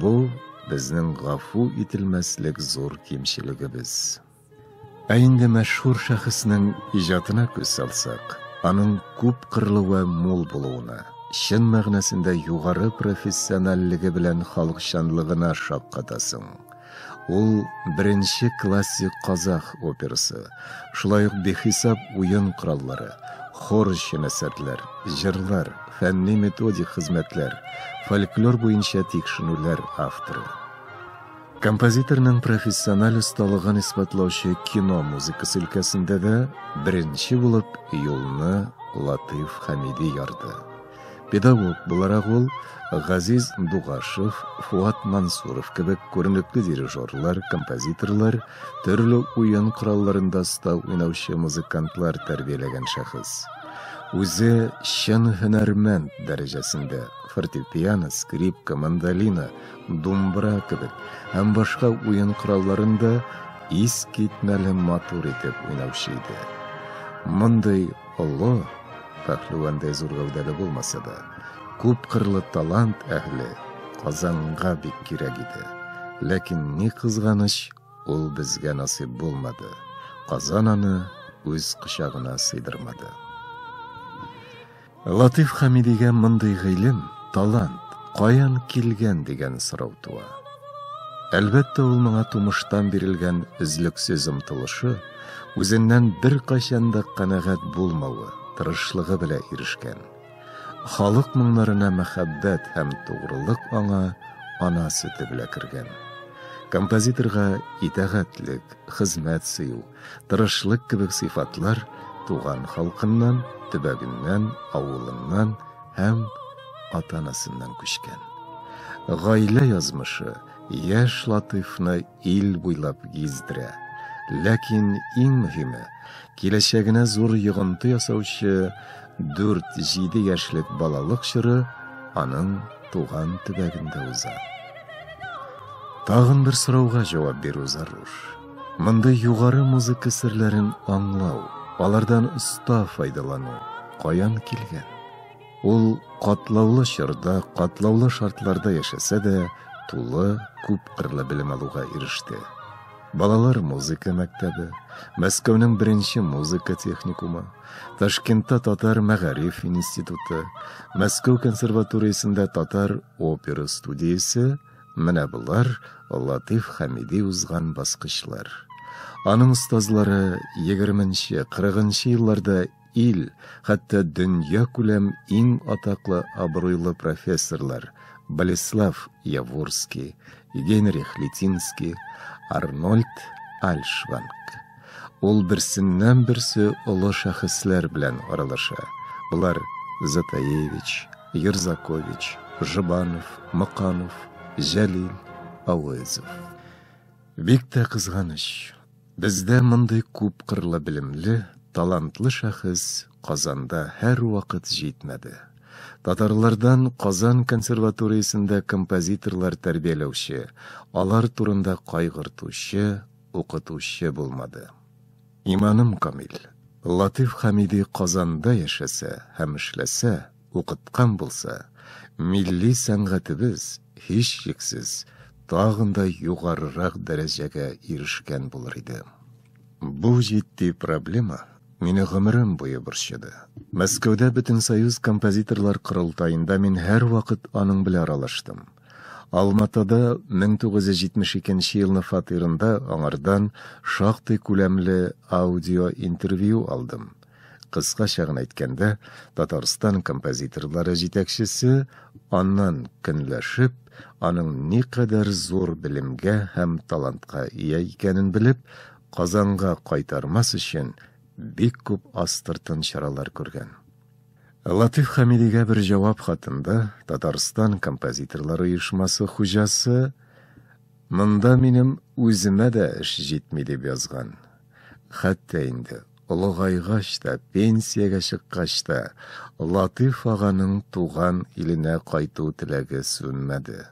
Бу, безнең гафу ителмәслек зур кимчелегебез. Ә инде мәшһүр шәхеснең иҗатына күз салсак, аның күпкырлы вә мул булуына, чын мәгънәсендә югары профессиональлеге белән халыкчанлыгына шаккатасың. Ул беренче классик казах операсы, шулай ук бихисап уен кораллары, хор өчен әсәрләр, җырлар, фәнни-методик хезмәтләр, фольклор буенча тикшеренүләр авторы. Композиторның профессиональ осталыгын исбатлаучы кино музыкасы өлкәсендә дә беренче булып юлны Латыйф Хәмиди ярды. Педагог буларак ул Газиз Дугашев, Фуат Мансуров кебек күренекле дирижерлар, композиторлар, төрле уен коралларында оста уйнаучы музыкантлар тәрбияләгән шәхес. Үзе чын һөнәрмәнд дәрәҗәсендә фортепиано, скрипка, мандолина, думбра кебек һәм башка уен коралларын да искитмәле матур итеп уйнаучы иде. Мондый олы, пәһлевандай зур гәүдәле булмаса да, күпкырлы талант әһле Казанга бик кирәк иде. Ләкин ни кызганыч, ул безгә насыйп булмады. Казан аны үз кочагына сыйдырмады. Латыйф Хәмидигә мондый гыйлем, талант каян килгән дигән сорау туа. Әлбәттә, ул моңа тумыштан бирелгән өзлексез омтылышы, үзеннән беркайчан да канәгать булмавы, тырышлыгы белән ирешкән. Халык моңнарына мәхәббәт һәм тугрылык аңа ана сөте белән кергән. Композиторга итагатьлек, хезмәт сөю, тырышлык кебек сыйфатлар туган халкыннан, төбәгеннән, авылыннан һәм ата-анасыннан күчкән. Гаилә язмышы яшь Латыйфны ил буйлап гиздерә. Ләкин иң мөһиме, киләчәгенә зур йогынты ясаучы 4-7 яшьлек балалык чоры аның туган төбәгендә уза. Тагын бер сорауга җавап бирү зарур. Мондый югары музыка серләрен аңлау, алардан оста файдалану каян килгән? Ул катлаулы чорда, катлаулы шартларда яшәсә дә, тулы, күпкырлы белем алуга иреште. Балалар музыка мәктәбе, Мәскәүнең беренче музыка техникумы, Ташкентта татар мәгариф институты, Мәскәү консерваториясендә татар опера студиясе, менә болар Латыйф Хәмиди узган баскычлар. Аның остазлары 20-нче, 40-нчы елларда ил, хәтта дөнья күләм иң атаклы абруйлы профессорлар Болеслав Яворский, Генрих Литинский, Арнольд Альшванг. Ул берсеннән берсе олы шәхесләр белән аралаша. Болар Затаевич, Ерзакович, Жибанов, Мыканов, Җәлил, Ауэзов. Бик тә кызганыч, бездә мондый күпкырлы белемле, талантлы шәхес Казанда һәрвакыт җитмәде. Татарлардан Казан консерваториясендә композиторлар тәрбияләүче, алар турында кайгыртучы, укытучы булмады. Иманым камил, Латыйф Хәмиди Казанда яшәсә һәм эшләсә, укыткан булса, милли сәнгатебез, һичшиксез, тагын да югарырак дәрәҗәгә ирешкән булыр иде. Бу җитди проблема мине гомерем буе борчыды. Мәскәүдә Бөтенсоюз композиторлар корылтаенда мин һәрвакыт аның белән аралаштым. Алматада 1972 елны фатирында аңардан шактый күләмле аудиоинтервью алдым. Кыскача гына әйткәндә, Татарстан композиторлары җитәкчесе аннан көнләшеп, аның никадәр зур белемгә һәм талантка ия икәнен белеп, Казанга кайтармас өчен бик күп астыртын чаралар күргән. Латыйф Хәмидигә бер җавап хатында Татарстан композиторлары оешмасы хуҗасы Монда минем үземә дә эш җитми дип язган. Хәтта инде олыгайгач та, пенсиягә чыккач та, Латыйф аганың туган иленә кайту теләге сүнмәде.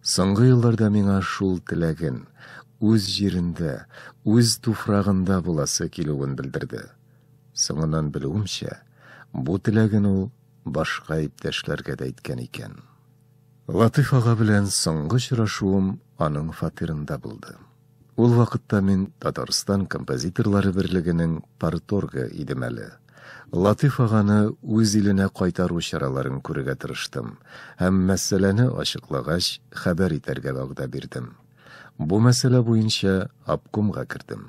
Соңгы елларда миңа шул теләген, үз җирендә, үз туфрагында буласы килүен белдерде. Соңыннан белүемчә, бу теләген ул башка иптәшләргә дә әйткән икән. Латыйф ага белән соңгы очрашуым аның фатирында булды. Ул вакытта мин Татарстан композиторлары берлегенең парторгы идем әле. Латыйф аганы үз иленә кайтару чараларын күрергә тырыштым һәм мәсьәләне ачыклагач хәбәр итәргә вәгъдә бирдем. Бу мәсьәлә буенча обкомга кердем.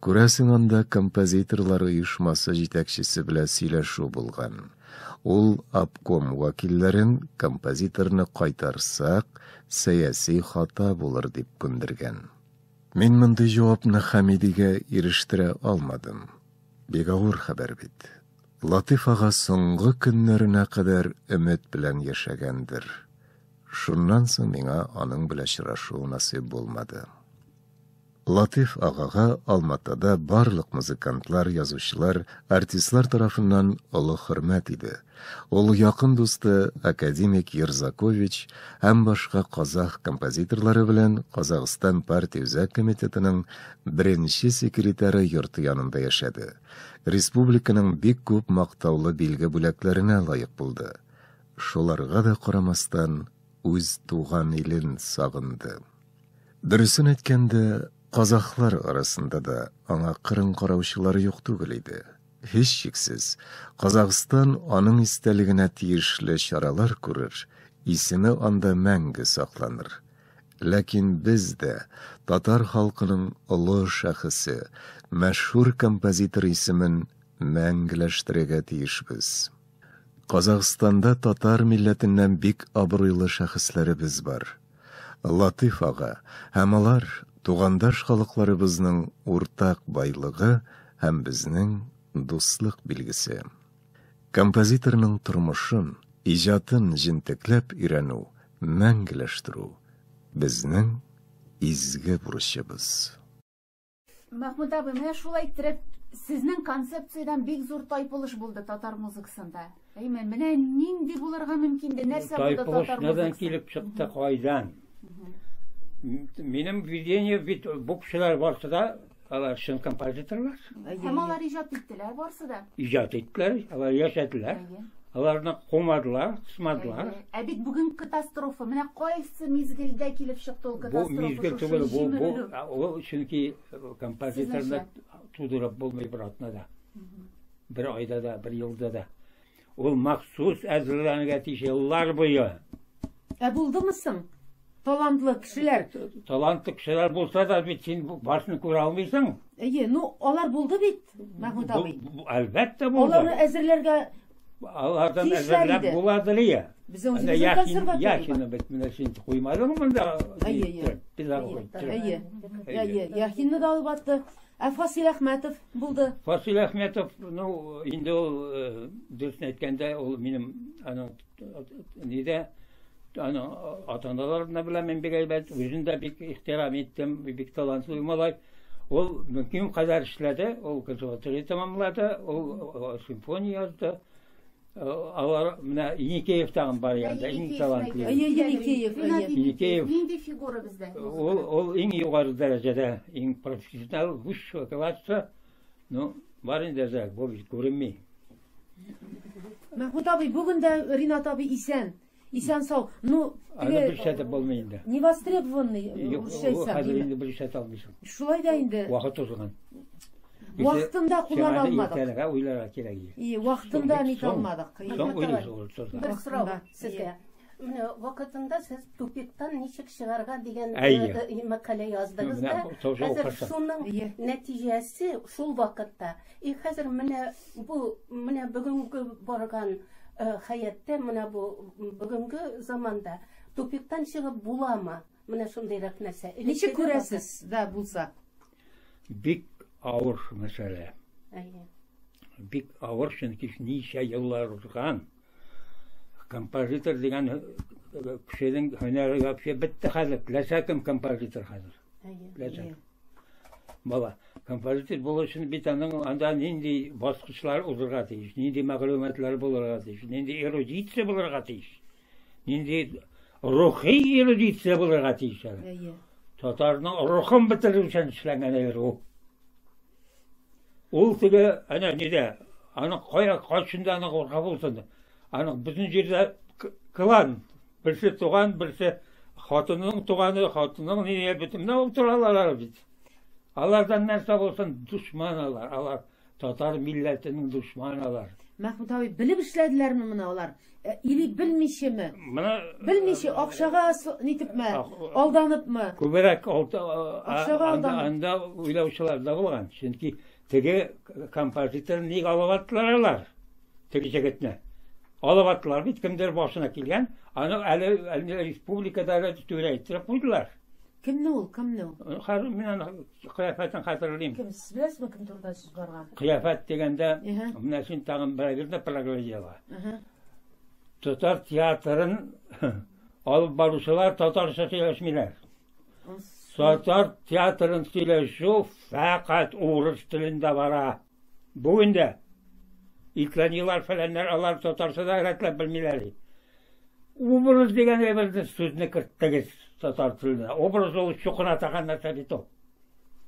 Күрәсең, анда композиторлар оешмасы җитәкчесе белән сөйләшү булган. Ул обком вәкилләрен композиторны кайтарсак, сәяси хата булыр дип күндергән. Мин мондый җавапны Хәмидигә ирештерә алмадым. Бик авыр хәбәр бит. Латыйф ага соңгы көннәренә кадәр өмет белән яшәгәндер. Шуннан соң миңа аның белән очрашу насыйп булмады. Латыйф агага Алматыда барлык музыкантлар, язучылар, артистлар тарафыннан олы хөрмәт иде. Ул якын дусты академик Ерзакович һәм башка казах композиторлары белән Казахстан партия үзәк комитетының беренче секретаре йорты янында яшәде. Республиканың бик күп мактаулы билге-бүләкләренә лаек булды. Шуларга да карамастан, үз туган илен сагынды. Дөресен әйткәндә, Казахлар арасында да аңа кырын караучылар юк түгел иде. Һичшиксез, Казахстан аның истәлегенә тиешле чаралар күрер, исеме анда мәңге сакланыр. Ләкин без дә татар халкының олы шәхесе, мәшһүр композитор исемен мәңгеләштерергә тиешбез. Казахстанда татар милләтеннән бик абруйлы шәхесләребез бар. Латыйф ага һәм алар тугандаш халыкларыбызның уртак байлыгы һәм безнең дуслык билгесе. Композиторның тормышын, иҗатын җентекләп өйрәнү, мәңгеләштерү, безнең изге бурычыбыз. Мәхмүт абый, менә шулай иттереп, сезнең концепциядән бик зур тайпылыш булды татар музыкасында. Әйме, менә нинди булырга мөмкин дә, нәрсә булды татар музыкасында? Тайпылыш килеп чыкты, кайдан? Минем видение бит бу кешеләр барсы да алар чын композиторлар. Һәм алар иҗат иттеләр барсы да. Иҗат иттеләр, алар яшәделәр. Аларны кумадылар, кысмадылар. Ә бит бүген катастрофа. Менә кайсы мизгелдә килеп чыкты ул катастрофа? Бу мизгел түгел, бу бу ул чөнки композиторны тудырып булмый бер атнада. Бер айда да, бер елда да. Ул махсус әзерләнергә тиеш еллар буе. Ә булдымы соң? Талантлы кешеләр. Талантлы кешеләр булса да бит син башны күрә алмыйсың. Әйе, ну алар булды бит, Мәхмүт абый. Әлбәттә булды. Аларны әзерләргә алардан әзерләп буладыр я. Безнең үзебезнең консерватория. Яхины бит менә син куймадың монда. Әйе, әйе. Әйе, Яхинны да алып атты. Ә Фасил Әхмәтов булды. Фасил Әхмәтов, ну, инде ул, дөресен әйткәндә, ул минем аның нидә аның ата-аналарын да беләм мин бик әйбәт, үзен дә бик ихтирам иттем, бик талантлы малай. Ул мөмкин кадәр эшләде, ул консерватория тәмамлады, ул симфония язды. Алар менә Еникеев тагын бар янда, иң талантлы. Әйе, Еникеев, әйе. Еникеев. Нинди фигура бездә? Ул ул иң югары дәрәҗәдә, иң профессионал, высшего класса. Ну, бар инде әзрәк, бу бит күренми. Мәхмүт абый, бүген дә Ринат абый исән. Исән сау. Ну, Аны бер шәтеп булмый инде. Не востребованный, русча әйтсәм. Хәзер инде бер шәт алмыйсың. Шулай да инде. Вакыт узган. Вакытында куллана алмадык. Иртәргә уйларга кирәк иде. И, вакытында нит алмадык. Соң уйлыйсың. Бер сорау сезгә. Менә вакытында сез тупиктан ничек чыгарга дигән мәкалә яздыгыз да. Хәзер шуның нәтиҗәсе шул вакытта. И хәзер менә бу менә бүгенге барган хәятта, менә бу бүгенге заманда тупиктан чыгып буламы? Менә шундыйрак нәрсә. Ничек күрәсез, да булса? Бик авыр мәсьәлә. Әйе. Бик авыр, чөнки ничә еллар узган. Композитор дигән кешенең һөнәре вообще бетте хәзер. Теләсә кем композитор хәзер. Теләсә кем. Бала, композитор булу өчен бит аның анда нинди баскычлар узырга тиеш, нинди мәгълүматлар булырга тиеш, нинди эрудиция булырга тиеш, нинди рухи эрудиция булырга тиеш әле. Татарның рухын бетерү өчен эшләнгән әйбер ул. Ул теге, әнә нидә, аның кая кайсында аның курка булсын. Аның бөтен җирдә клан, берсе туган, берсе хатынының туганы, хатынның нине бөтен менә утыралар алар бит. Алардан нәрсә булсын, дошман алар. Алар татар милләтенең дошманы алар. Мәхмүт абый, белеп эшләделәрме моны алар? Э, или белмичеме? Менә белмиче акчага нитепме, алданыпмы? Күбрәк акчага алданып. Анда уйлаучылар да булган. Чөнки теге композитор ник алып аттылар алар? Теге җегетне. Алып аттылар бит, кемдер башына килгән. Аны әле, әле республикада әле түрә иттереп куйдылар. Кемне ул, кемне ул? Хәзер мин аны кыяфәтен хәтерлим. Кем, сез беләсезме кем турында сүз барган? Кыяфәт дигәндә, менә син тагын бер әйберне проглядела. Татар театрын алып баручылар татарча сөйләшмиләр. Татар театрын сөйләшү фәкать урыс телендә бара. Бүген дә итләнилар фәләннәр алар татарча да рәтләп белмиләр. Образ дигән әйберне сүзне керттегез татар теленә. Образ ул чукына торган нәрсә бит ул.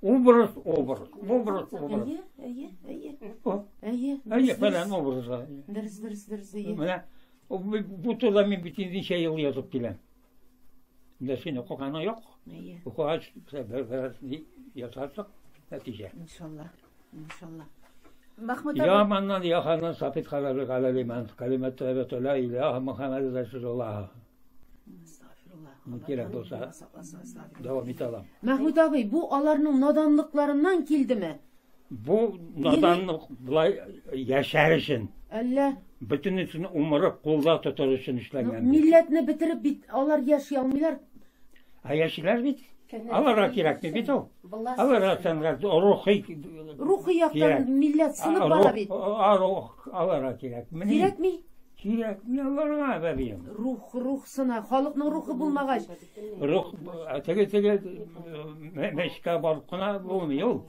Образ, образ, образ, образ. Әйе, әйе, әйе. Әйе. Әйе, фәлән образ. Дөрес, дөрес, дөрес, әйе. Менә бу турыда мин бит инде ничә ел язып киләм. Менә син укыганың юк. Укыгач, бер ясарсың нәтиҗә. Иншалла. Иншалла. Мәхмүт Я маннан я ханнан сапит халалы галалиман калимат тәбәту ла илаһа Мухаммад расулуллах. Кирәк булса дәвам итә алам. Мәхмүт абый, бу аларның наданлыкларыннан килдеме? Бу наданлык болай яшәр өчен. Әллә? Бөтенесен умырып кулда тотар өчен эшләнгән. Милләтне бетереп бит алар яши алмыйлар. Ә яшиләр бит. Аларга кирәкми бит ул. Аларга сәнгать рухи Рухи яктан милләт сынып бара бит. Аларга кирәкми. Кирәкми. Кирәкми аларга, бәбием. Рух, рух сына, халыкның рухы булмагач. Рух теге теге мәчеткә барып кына булмый ул.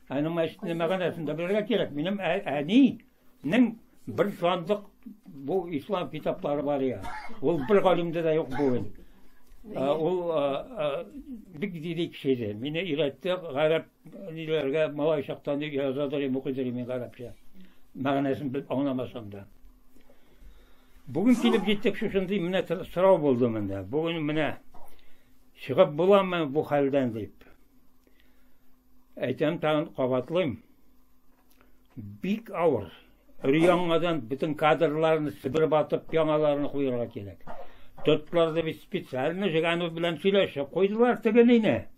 Аның мәчетнең мәгънәсен дә белергә кирәк. Минем әнинең бер сандык бу ислам китаплары бар я. Ул бер галимдә дә юк бүген. Ул бик дини кеше иде. Мине өйрәтте гарәп ниләргә малай чактан язадыр, укыйдыр мин гарәпчә. Мәгънәсен белеп аңламасам да. Бүген килеп җиттек шушындый менә сорау булды монда. Бүген менә чыгып буламы бу хәлдән дип. Әйтәм тагын кабатлыйм. Бик авыр. Өр-яңадан бөтен кадрларны себереп атып яңаларны куярга кирәк. Тоттылар да бит специально Жиганов белән сөйләшеп куйдылар теге нине.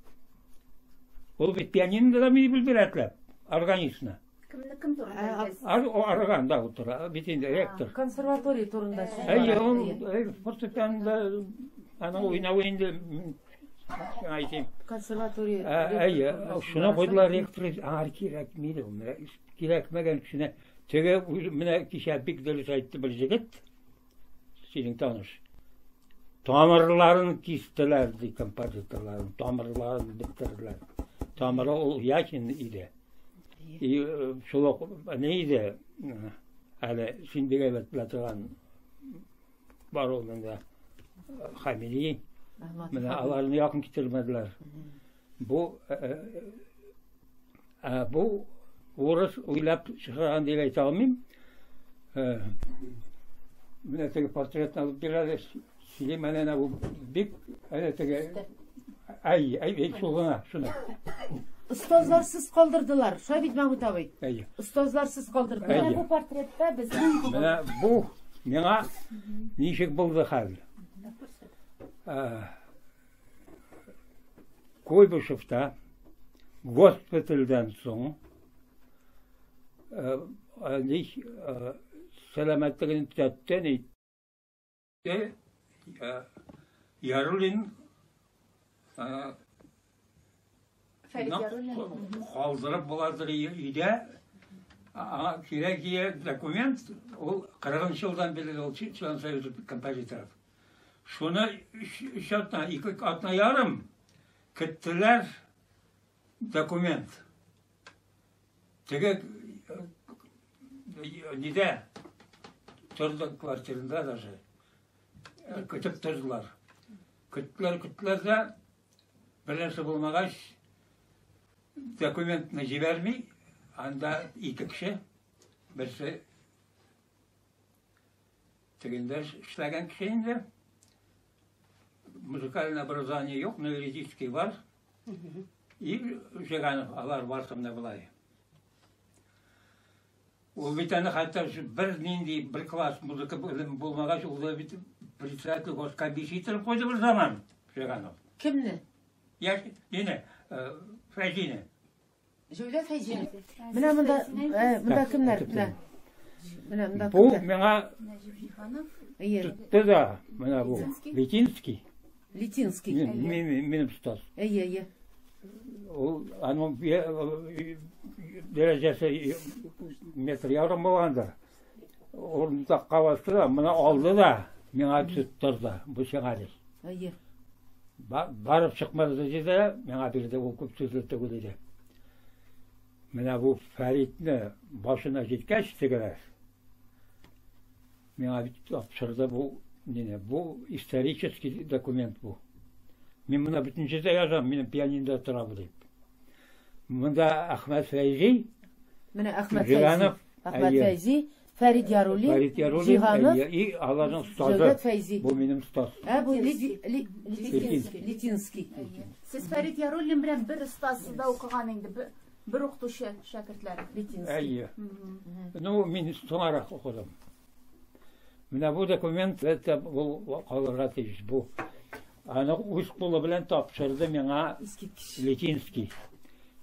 Ул бит пианинода да мине белдерәтләп, органистны. Кемне кем турында әйтәсез? Органда утыра, бит инде ректор. Консерватория турында сүз бара. Әйе, ул фортепианода аның уйнавы инде әйтим. Консерватория. Әйе, шуны куйдылар ректор, аңар кирәкми ул. Кирәкмәгән кешене. Теге менә кичә бик дөрес әйтте бер җегет, синең таныш. Тамырларын кистеләр ди композиторларын, тамырларын бетерделәр. Тамыры ул Яхин иде. И шул ук ни иде, әле син бик әйбәт белә торган бар ул монда Хамили. Менә аларны якын китермәделәр. Бу бу урыс уйлап чыгарган дип әйтә алмыйм. Менә теге портретны алып бирәләр. Сөйлим әле бу бик әле теге ай, ай, шул гына, шуны. Остазларсыз калдырдылар. Шулай бит, Мәхмүт абый? Әйе. Остазларсыз калдырдылар. Менә бу портретта безнең Менә бу миңа ничек булды хәл. Куйбышевта госпитальдән соң сәламәтлеген төзәттен итте. Яруллин Фәрит Яруллин калдырып буладыр өйдә. Аңа кирәк документ, ул 40 елдан бирле ул член союза композиторов. Шуны 3 атна, 2 атна ярым көттеләр документ. Теге нидә торды квартирында даже көтеп тордылар. Көттеләр, көттеләр дә бер нәрсә булмагач документны җибәрми, анда ике кеше, берсе тегендә эшләгән кеше инде. Музыкальное образование юк, но юридический бар. И Жиганов, алар барсы менә болай. Ул бит аны хәтта бер нинди бер класс музыка белеме булмагач, ул да бит председатель госкомиссии итеп куйды бер заман Жиганов. Кемне? Я, нене, Фәйзине. Җәүдәт Фәйзине. Менә монда, монда кемнәр? Менә. Менә монда Бу кемнәр? миңа Нәҗип Җиһанов. Әйе. тотты да, менә бу. Литинский. Литинский. Минем остаз. Әйе, әйе. Ул аның дәрәҗәсе метр ярым булгандыр. Урындыкка басты да, моны алды да, миңа тоттырды. Бу сиңа ди. Әйе. Барып чыкмады диде, миңа бирде, ул күп сүзле түгел иде. Менә бу Фәритне башына җиткәч тегеләр. Миңа бит тапшырды бу нине, бу исторический документ бу. Мин моны бөтен җирдә язам, минем пианинода тора бу дип. Монда Әхмәт Фәйзи, Менә Әхмәт Фәйзи. Жиганов, Әхмәт әйе. Фәйзи, Фәрит Яруллин, Фәрит Яруллин, Җиһанов, әйе, и аларның остазы. Җәүдәт Фәйзи. Бу минем остаз. Ә бу Литинский. Литинский. Литинский. Сез Фәрит Яруллин белән бер остазда укыган инде, бер укытучы шәкертләре. Литинский. Әйе. Ну, мин соңарак укыдым. Менә бу документ, әлбәттә, бу калырга тиеш. Бу аны үз кулы белән тапшырды миңа Искиткеч. Литинский.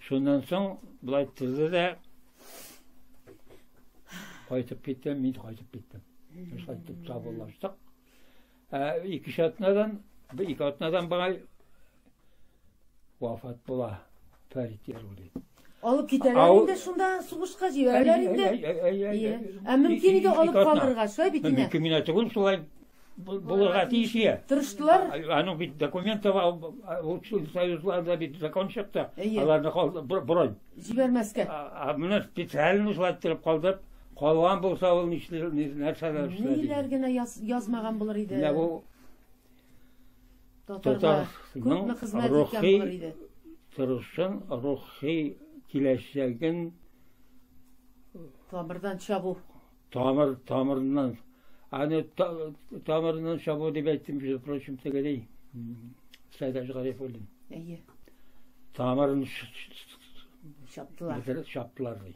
Шуннан соң болай торды да кайтып китте, мин кайтып киттем. Шулай итеп саубуллаштык. Ике атнадан болай вафат була Фәрит Яруллин. Алып китәләр инде шунда сугышка җибәрәләр инде. Ә мөмкин иде алып калырга, шулай бит инде. Мөмкин генә түгел, шулай булырга тиеш ие. Тырыштылар. Аның бит документы ул союзларда бит закон чыкты. Әйе. Аларны бронь. Җибәрмәскә. А менә специально шулай иттереп калдырып, калган булса ул нишләр, нәрсәләр эшләде. Ниләр генә язмаган булыр иде. Менә бу Татарга татарның күпме хезмәт иткән рухи булыр иде. торышын, рухи киләчәген Тамырдан чабу. Тамыр, тамырыннан. Аны тамырыннан чабу дип әйттем, между прочим, тегедей. Сәйдәш Гарифуллин. Әйе. Тамырын Чаптылар. Чаптылар ди.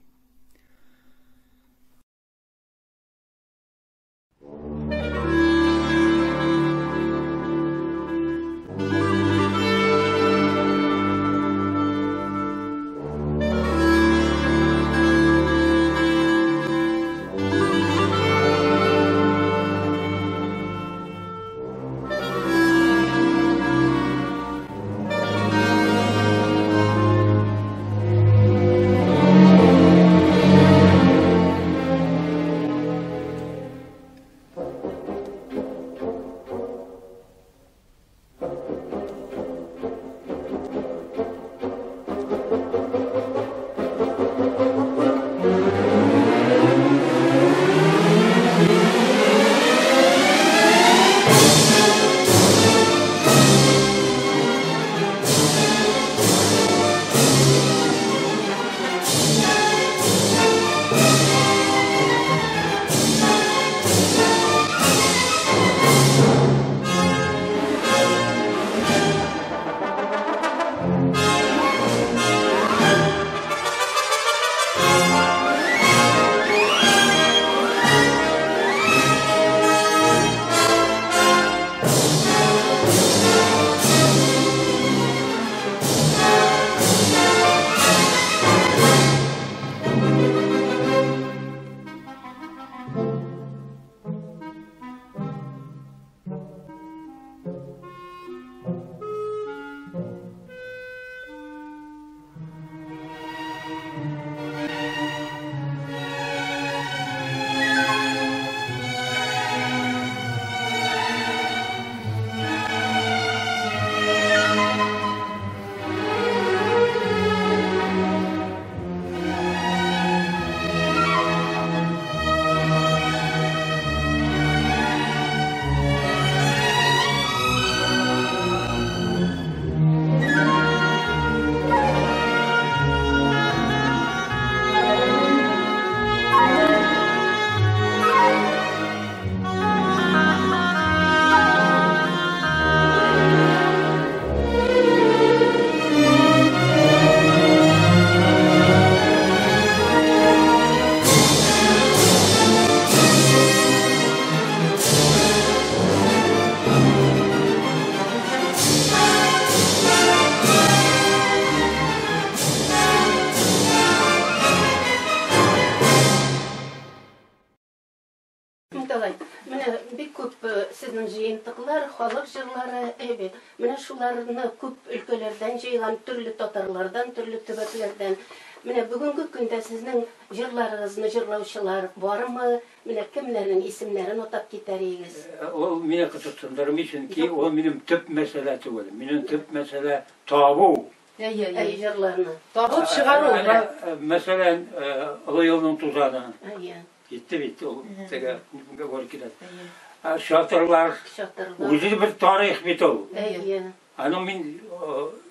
Николай, менә бик күп сезнең җыентыклар, халык җырлары, әйбәт. Менә шуларны күп өлкәләрдән җыйган, төрле татарлардан, төрле төбәкләрдән. Менә бүгенге көндә сезнең җырларыгызны җырлаучылар бармы? Менә кемнәрнең исемнәрен атап китәр идегез? Ул мине кызыксындырмый, чөнки ул минем төп мәсьәлә түгел. Минем төп мәсьәлә табу. Әйе, Әй, әйе. җырларны. Табып чыгару. Мәсәлән, Олы юлның тузаны. Әйе. Китте бит ул теге Горькийдан. Шатырлар. Шатырлар. Үзе бер тарих бит ул. Әйе. Аны мин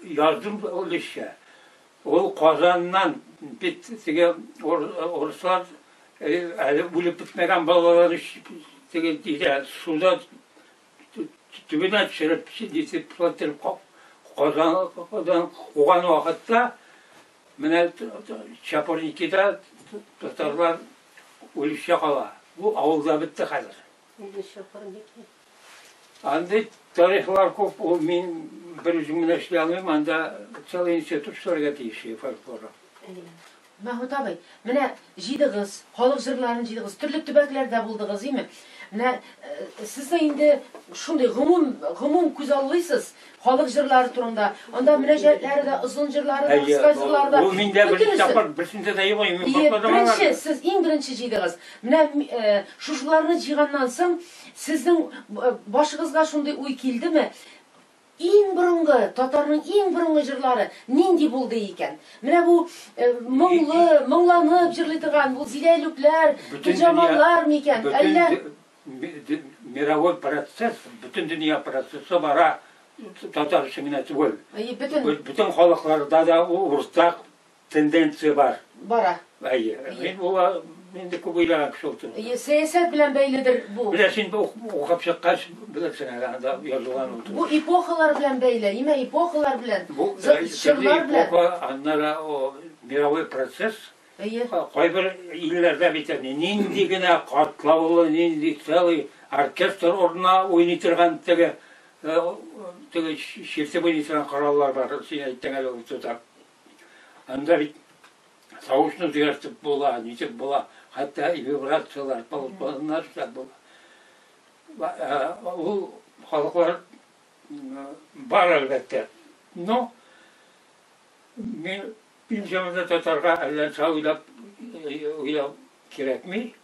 яздым өлешчә. Ул Казаннан бит теге урыслар Әле үлеп бетмәгән балалар теге дидә суда төбенә төшереп нитеп иттереп Казандан куган вакытта менә Чапурникида татарлар үлешчә кала. Бу авылда бетте хәзер. Инде Чапурники. Андый тарихлар күп, ул мин бер үзем генә эшли алмыйм, анда целый институт эшләргә тиеш фольклоры. Мәхмүт абый, менә җыйдыгыз, халык җырларын җыйдыгыз, төрле төбәкләрдә булдыгыз, име? Менә сезнең инде шундый гомум гомум күзаллыйсыз халык җырлары турында. Анда мөрәҗәгатьләре дә, озын җырлары да, кыска җырлары да. Ул миндә беренче тапкыр берсендә дә юк, мин башладым. Беренче, сез иң беренче җыйдыгыз. Менә шушыларны җыйганнан соң, сезнең башыгызга шундый уй килдеме? Иң борынгы, татарның иң борынгы җырлары нинди булды икән? Менә бу моңлы, моңланып җырлый торган бу Зиләйлүкләр, Гөлҗамаллар микән? Әллә мировой процесс, бөтен дөнья процессы бара, татар өчен генә түгел. Бөтен халыкларда да уртак тенденция бар. Бара. Әйе. Мин була инде күп уйлаган кеше ул турында. Әйе, сәясәт белән бәйледер бу. Менә син укып чыккач белерсең әле анда язылган ул. Бу эпохалар белән бәйле, имә эпохалар белән. Бу чорлар белән. Эпоха, аннары мировой процесс. Әйе. Кайбер илләрдә бит әле нинди генә катлаулы, нинди целый оркестр урынына уйный торган теге теге чиртеп уйный торган кораллар бар. Син әйттең әле ул тотар. Анда бит тавышны үзгәртеп була, ничек була, хәтта вибрацияләр, полутоннар эшләп була. Ул халыклар бар әлбәттә. Но мин заманда татарга әллә нәрсә уйлап уйлау кирәкми.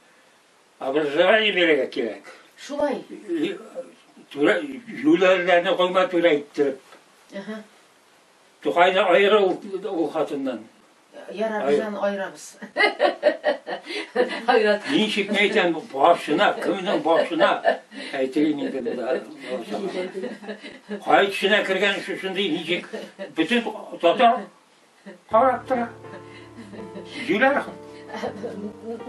Образование бирергә кирәк. Шулай. Юләрләрне куйма түрә иттереп. Тукайны аера ул хатыннан. Ярар, без аны аерабыз. Айрат. Ничек ни әйтәм, башына, кемнең башына әйтелим инде монда. Кай төшенә кергән шушындый ничек бөтен татар карап тора. Җүләр.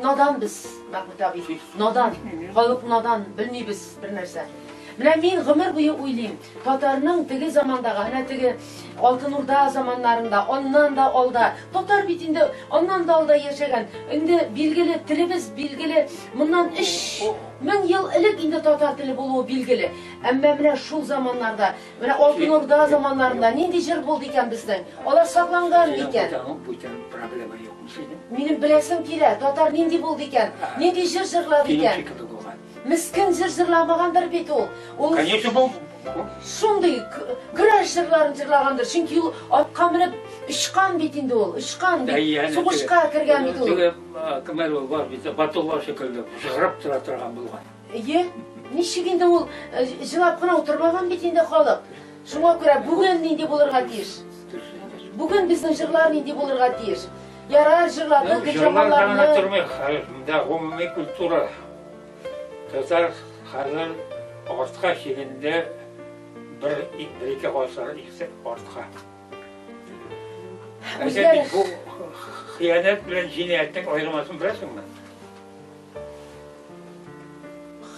Надан без, Мәхмүт абый. Надан. Халык надан, белмибез бер нәрсә. Менә мин гомер буе уйлыйм, татарның теге замандагы, әнә теге Алтын Урда заманнарында, аннан да алда, татар бит инде аннан да алда яшәгән. Инде билгеле, телебез билгеле, моннан 3000 ел элек инде татар теле булуы билгеле. Әмма менә шул заманнарда, менә Алтын Урда заманнарында нинди җыр булды икән безнең? Алар сакланган микән? Бүтән проблема юкмы синең? Минем беләсем килә, татар нинди булды икән? Нинди җыр җырлады икән? Мескен җыр җырламагандыр бит ул. Ул Конечно, бу шундый көрәш җырларын җырлагандыр. Чөнки ул атка менеп очкан бит инде ул, очкан бит. Сугышка кергән бит ул. Теге кем әле ул бар бит, Батулла шикелле җырып тора торган булган. Әйе, ничек инде ул җылап кына утырмаган бит инде халык. Шуңа күрә бүген нинди булырга тиеш? Бүген безнең җырлар нинди булырга тиеш? Ярар, җырладык, җырламаларны. Җырлар гына тормый, монда гомуми культура. Татар хәзер артка чигенде бер бер-ике гасыр артка. Әйтәм бит, бу хыянәт белән җинаятьнең аермасын беләсеңме?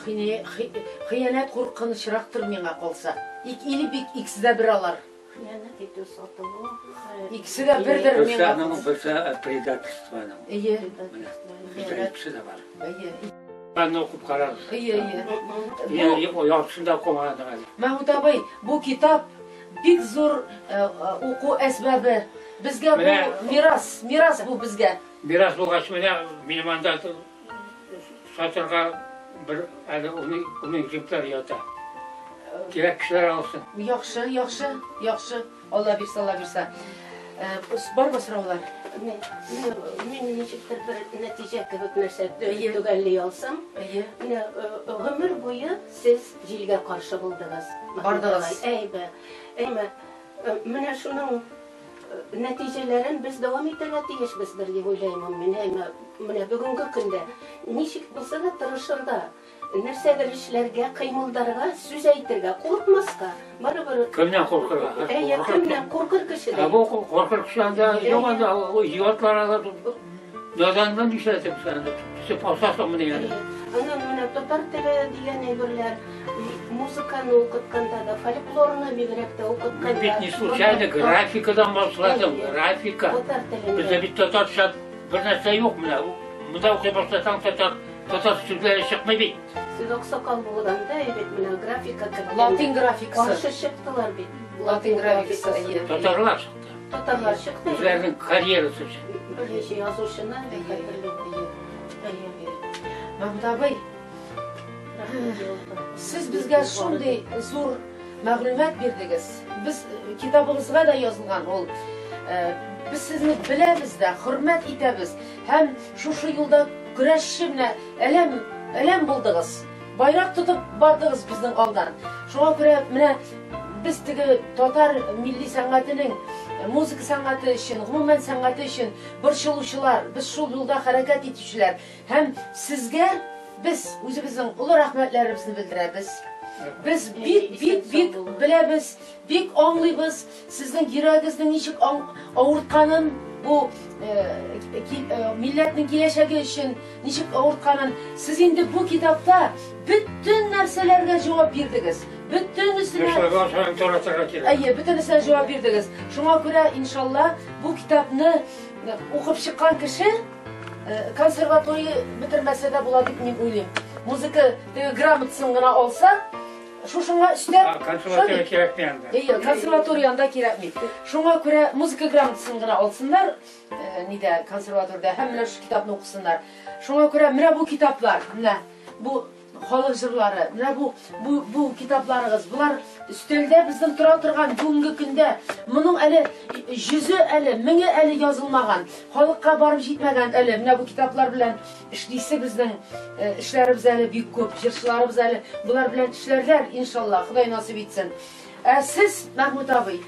Хыянәт куркынычрактыр миңа калса. Или бик икесе дә бер алар. Хыянәт итү сатылу. Икесе дә бердер миңа. Берсе аның, берсе предательствоның. Әйе. Икесе дә бар. Әйе. Аны укып карагыз. Әйе, әйе. Яртысын да укымадың әле. Мәхмүт абый, бу китап бик зур уку әсбабы. Безгә бу мирас, мирас бу безгә. Мирас булгач, менә минем анда сатырга бер әле ун экземпляр ята. Кирәк кешеләр алсын. Яхшы, яхшы, яхшы. Алла бирсә, Алла бирсә. Бармы сораулар? Мин ничектер бер нәтиҗә кебек нәрсә төгәлли алсам. Менә гомер буе сез җилгә каршы булдыгыз. Бардыгыз. Әйбә. Әмма менә шуның нәтиҗәләрен без дәвам итәргә тиешбездер дип уйлыйм мин. Әмма менә бүгенге көндә ничек булса да тырышырга, нәрсәдер эшләргә, кыймылдарга, сүз әйтергә, курыкмаска. Барыбер Кемнән куркырга? Әйе, кемнән куркыр кеше дә. Ә бу куркыр кеше анда юк анда идиотлар алар. Наданны нишләтеп анда төшеп алсасыңмыни әле? Аннан менә татар теле дигән әйберләр, музыканы укытканда да, фольклорны бигрәк тә укытканда. Мин бит не случайно графикадан башладым, графика. Татар телендә. Бездә бит татарча бер нәрсә юк менә. Монда укый башласаң татар татар сүзләре чыкмый бит. Сез аксакал булганда бит менә графика керткәндә. Латин графикасы. Каршы чыктылар бит. Латин графикасы, әйе. Татарлар чыкты. Татарлар чыкты. Үзләренең карьерасы өчен. Берничә язучыны хәтерлим. Әйе. Мәхмүт абый, Рәхмәт. Сез безгә шундый зур мәгълүмат бирдегез. Без китабыгызга да язылган ул. Без сезне беләбез дә, хөрмәт итәбез. Һәм шушы юлда көрәшче менә әләм, әләм булдыгыз. Байрак тотып бардыгыз безнең алдан. Шуңа күрә менә без теге татар милли сәнгатенең музыка сәнгате өчен, гомумән сәнгате өчен борчылучылар, без шул юлда хәрәкәт итүчеләр. Һәм сезгә без үзебезнең олы рәхмәтләребезне белдерәбез. Без бик, бик, бик беләбез, бик аңлыйбыз сезнең йөрәгегезнең ничек авыртканын, бу милләтнең киләчәге өчен ничек авыртканын. Сез инде бу китапта бөтен нәрсәләргә җавап бирдегез. Бөтенесенә Әйе, бөтенесенә җавап бирдегез. Шуңа күрә, иншалла, бу китапны укып чыккан кеше консерватория бетермәсә дә була дип мин уйлыйм. Музыка теге грамотасын гына алса, шушыңа өстәп, Консерватория кирәкми анда. Әйе, консерватория анда кирәкми. Шуңа күрә музыка грамотасын гына алсыннар, нидә, консерваториядә, һәм менә шушы китапны укысыннар. Шуңа күрә менә бу китаплар, менә бу халык җырлары, менә бу, бу, бу китапларыгыз, болар өстәлдә безнең тора торган бүгенге көндә, моның әле йөзе әле, меңе әле язылмаган, халыкка барып җитмәгән әле. Менә бу китаплар белән эшлисе безнең эшләребез әле бик күп, җырчыларыбыз әле болар белән эшләрләр, иншалла, Ходай насыйп итсен. Ә сез, Мәхмүт абый,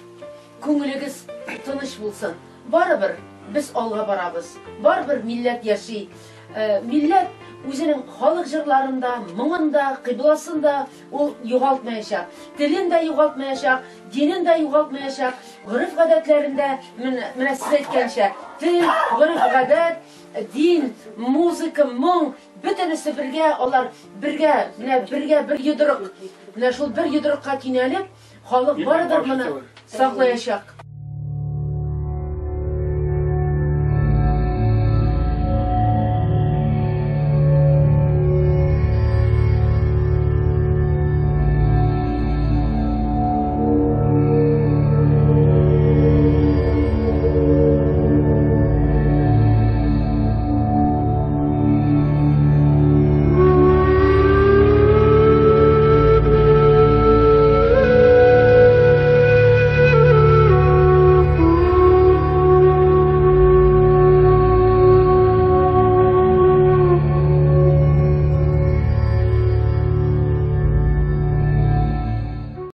күңелегез тыныч булсын. Барыбер без алга барабыз. Барыбер милләт яши. Милләт үзенең халык җырларында, моңында, кыйбласын да ул югалтмаячак. Телен дә югалтмаячак, динен дә югалтмаячак, гореф-гадәтләрен дә, менә сез әйткәнчә, тел, гореф-гадәт, дин, музыка, моң, бөтенесе бергә, алар бергә, менә бергә бер йодрык. Менә шул бер йодрыкка кинәлеп, халык барыбер моны саклаячак.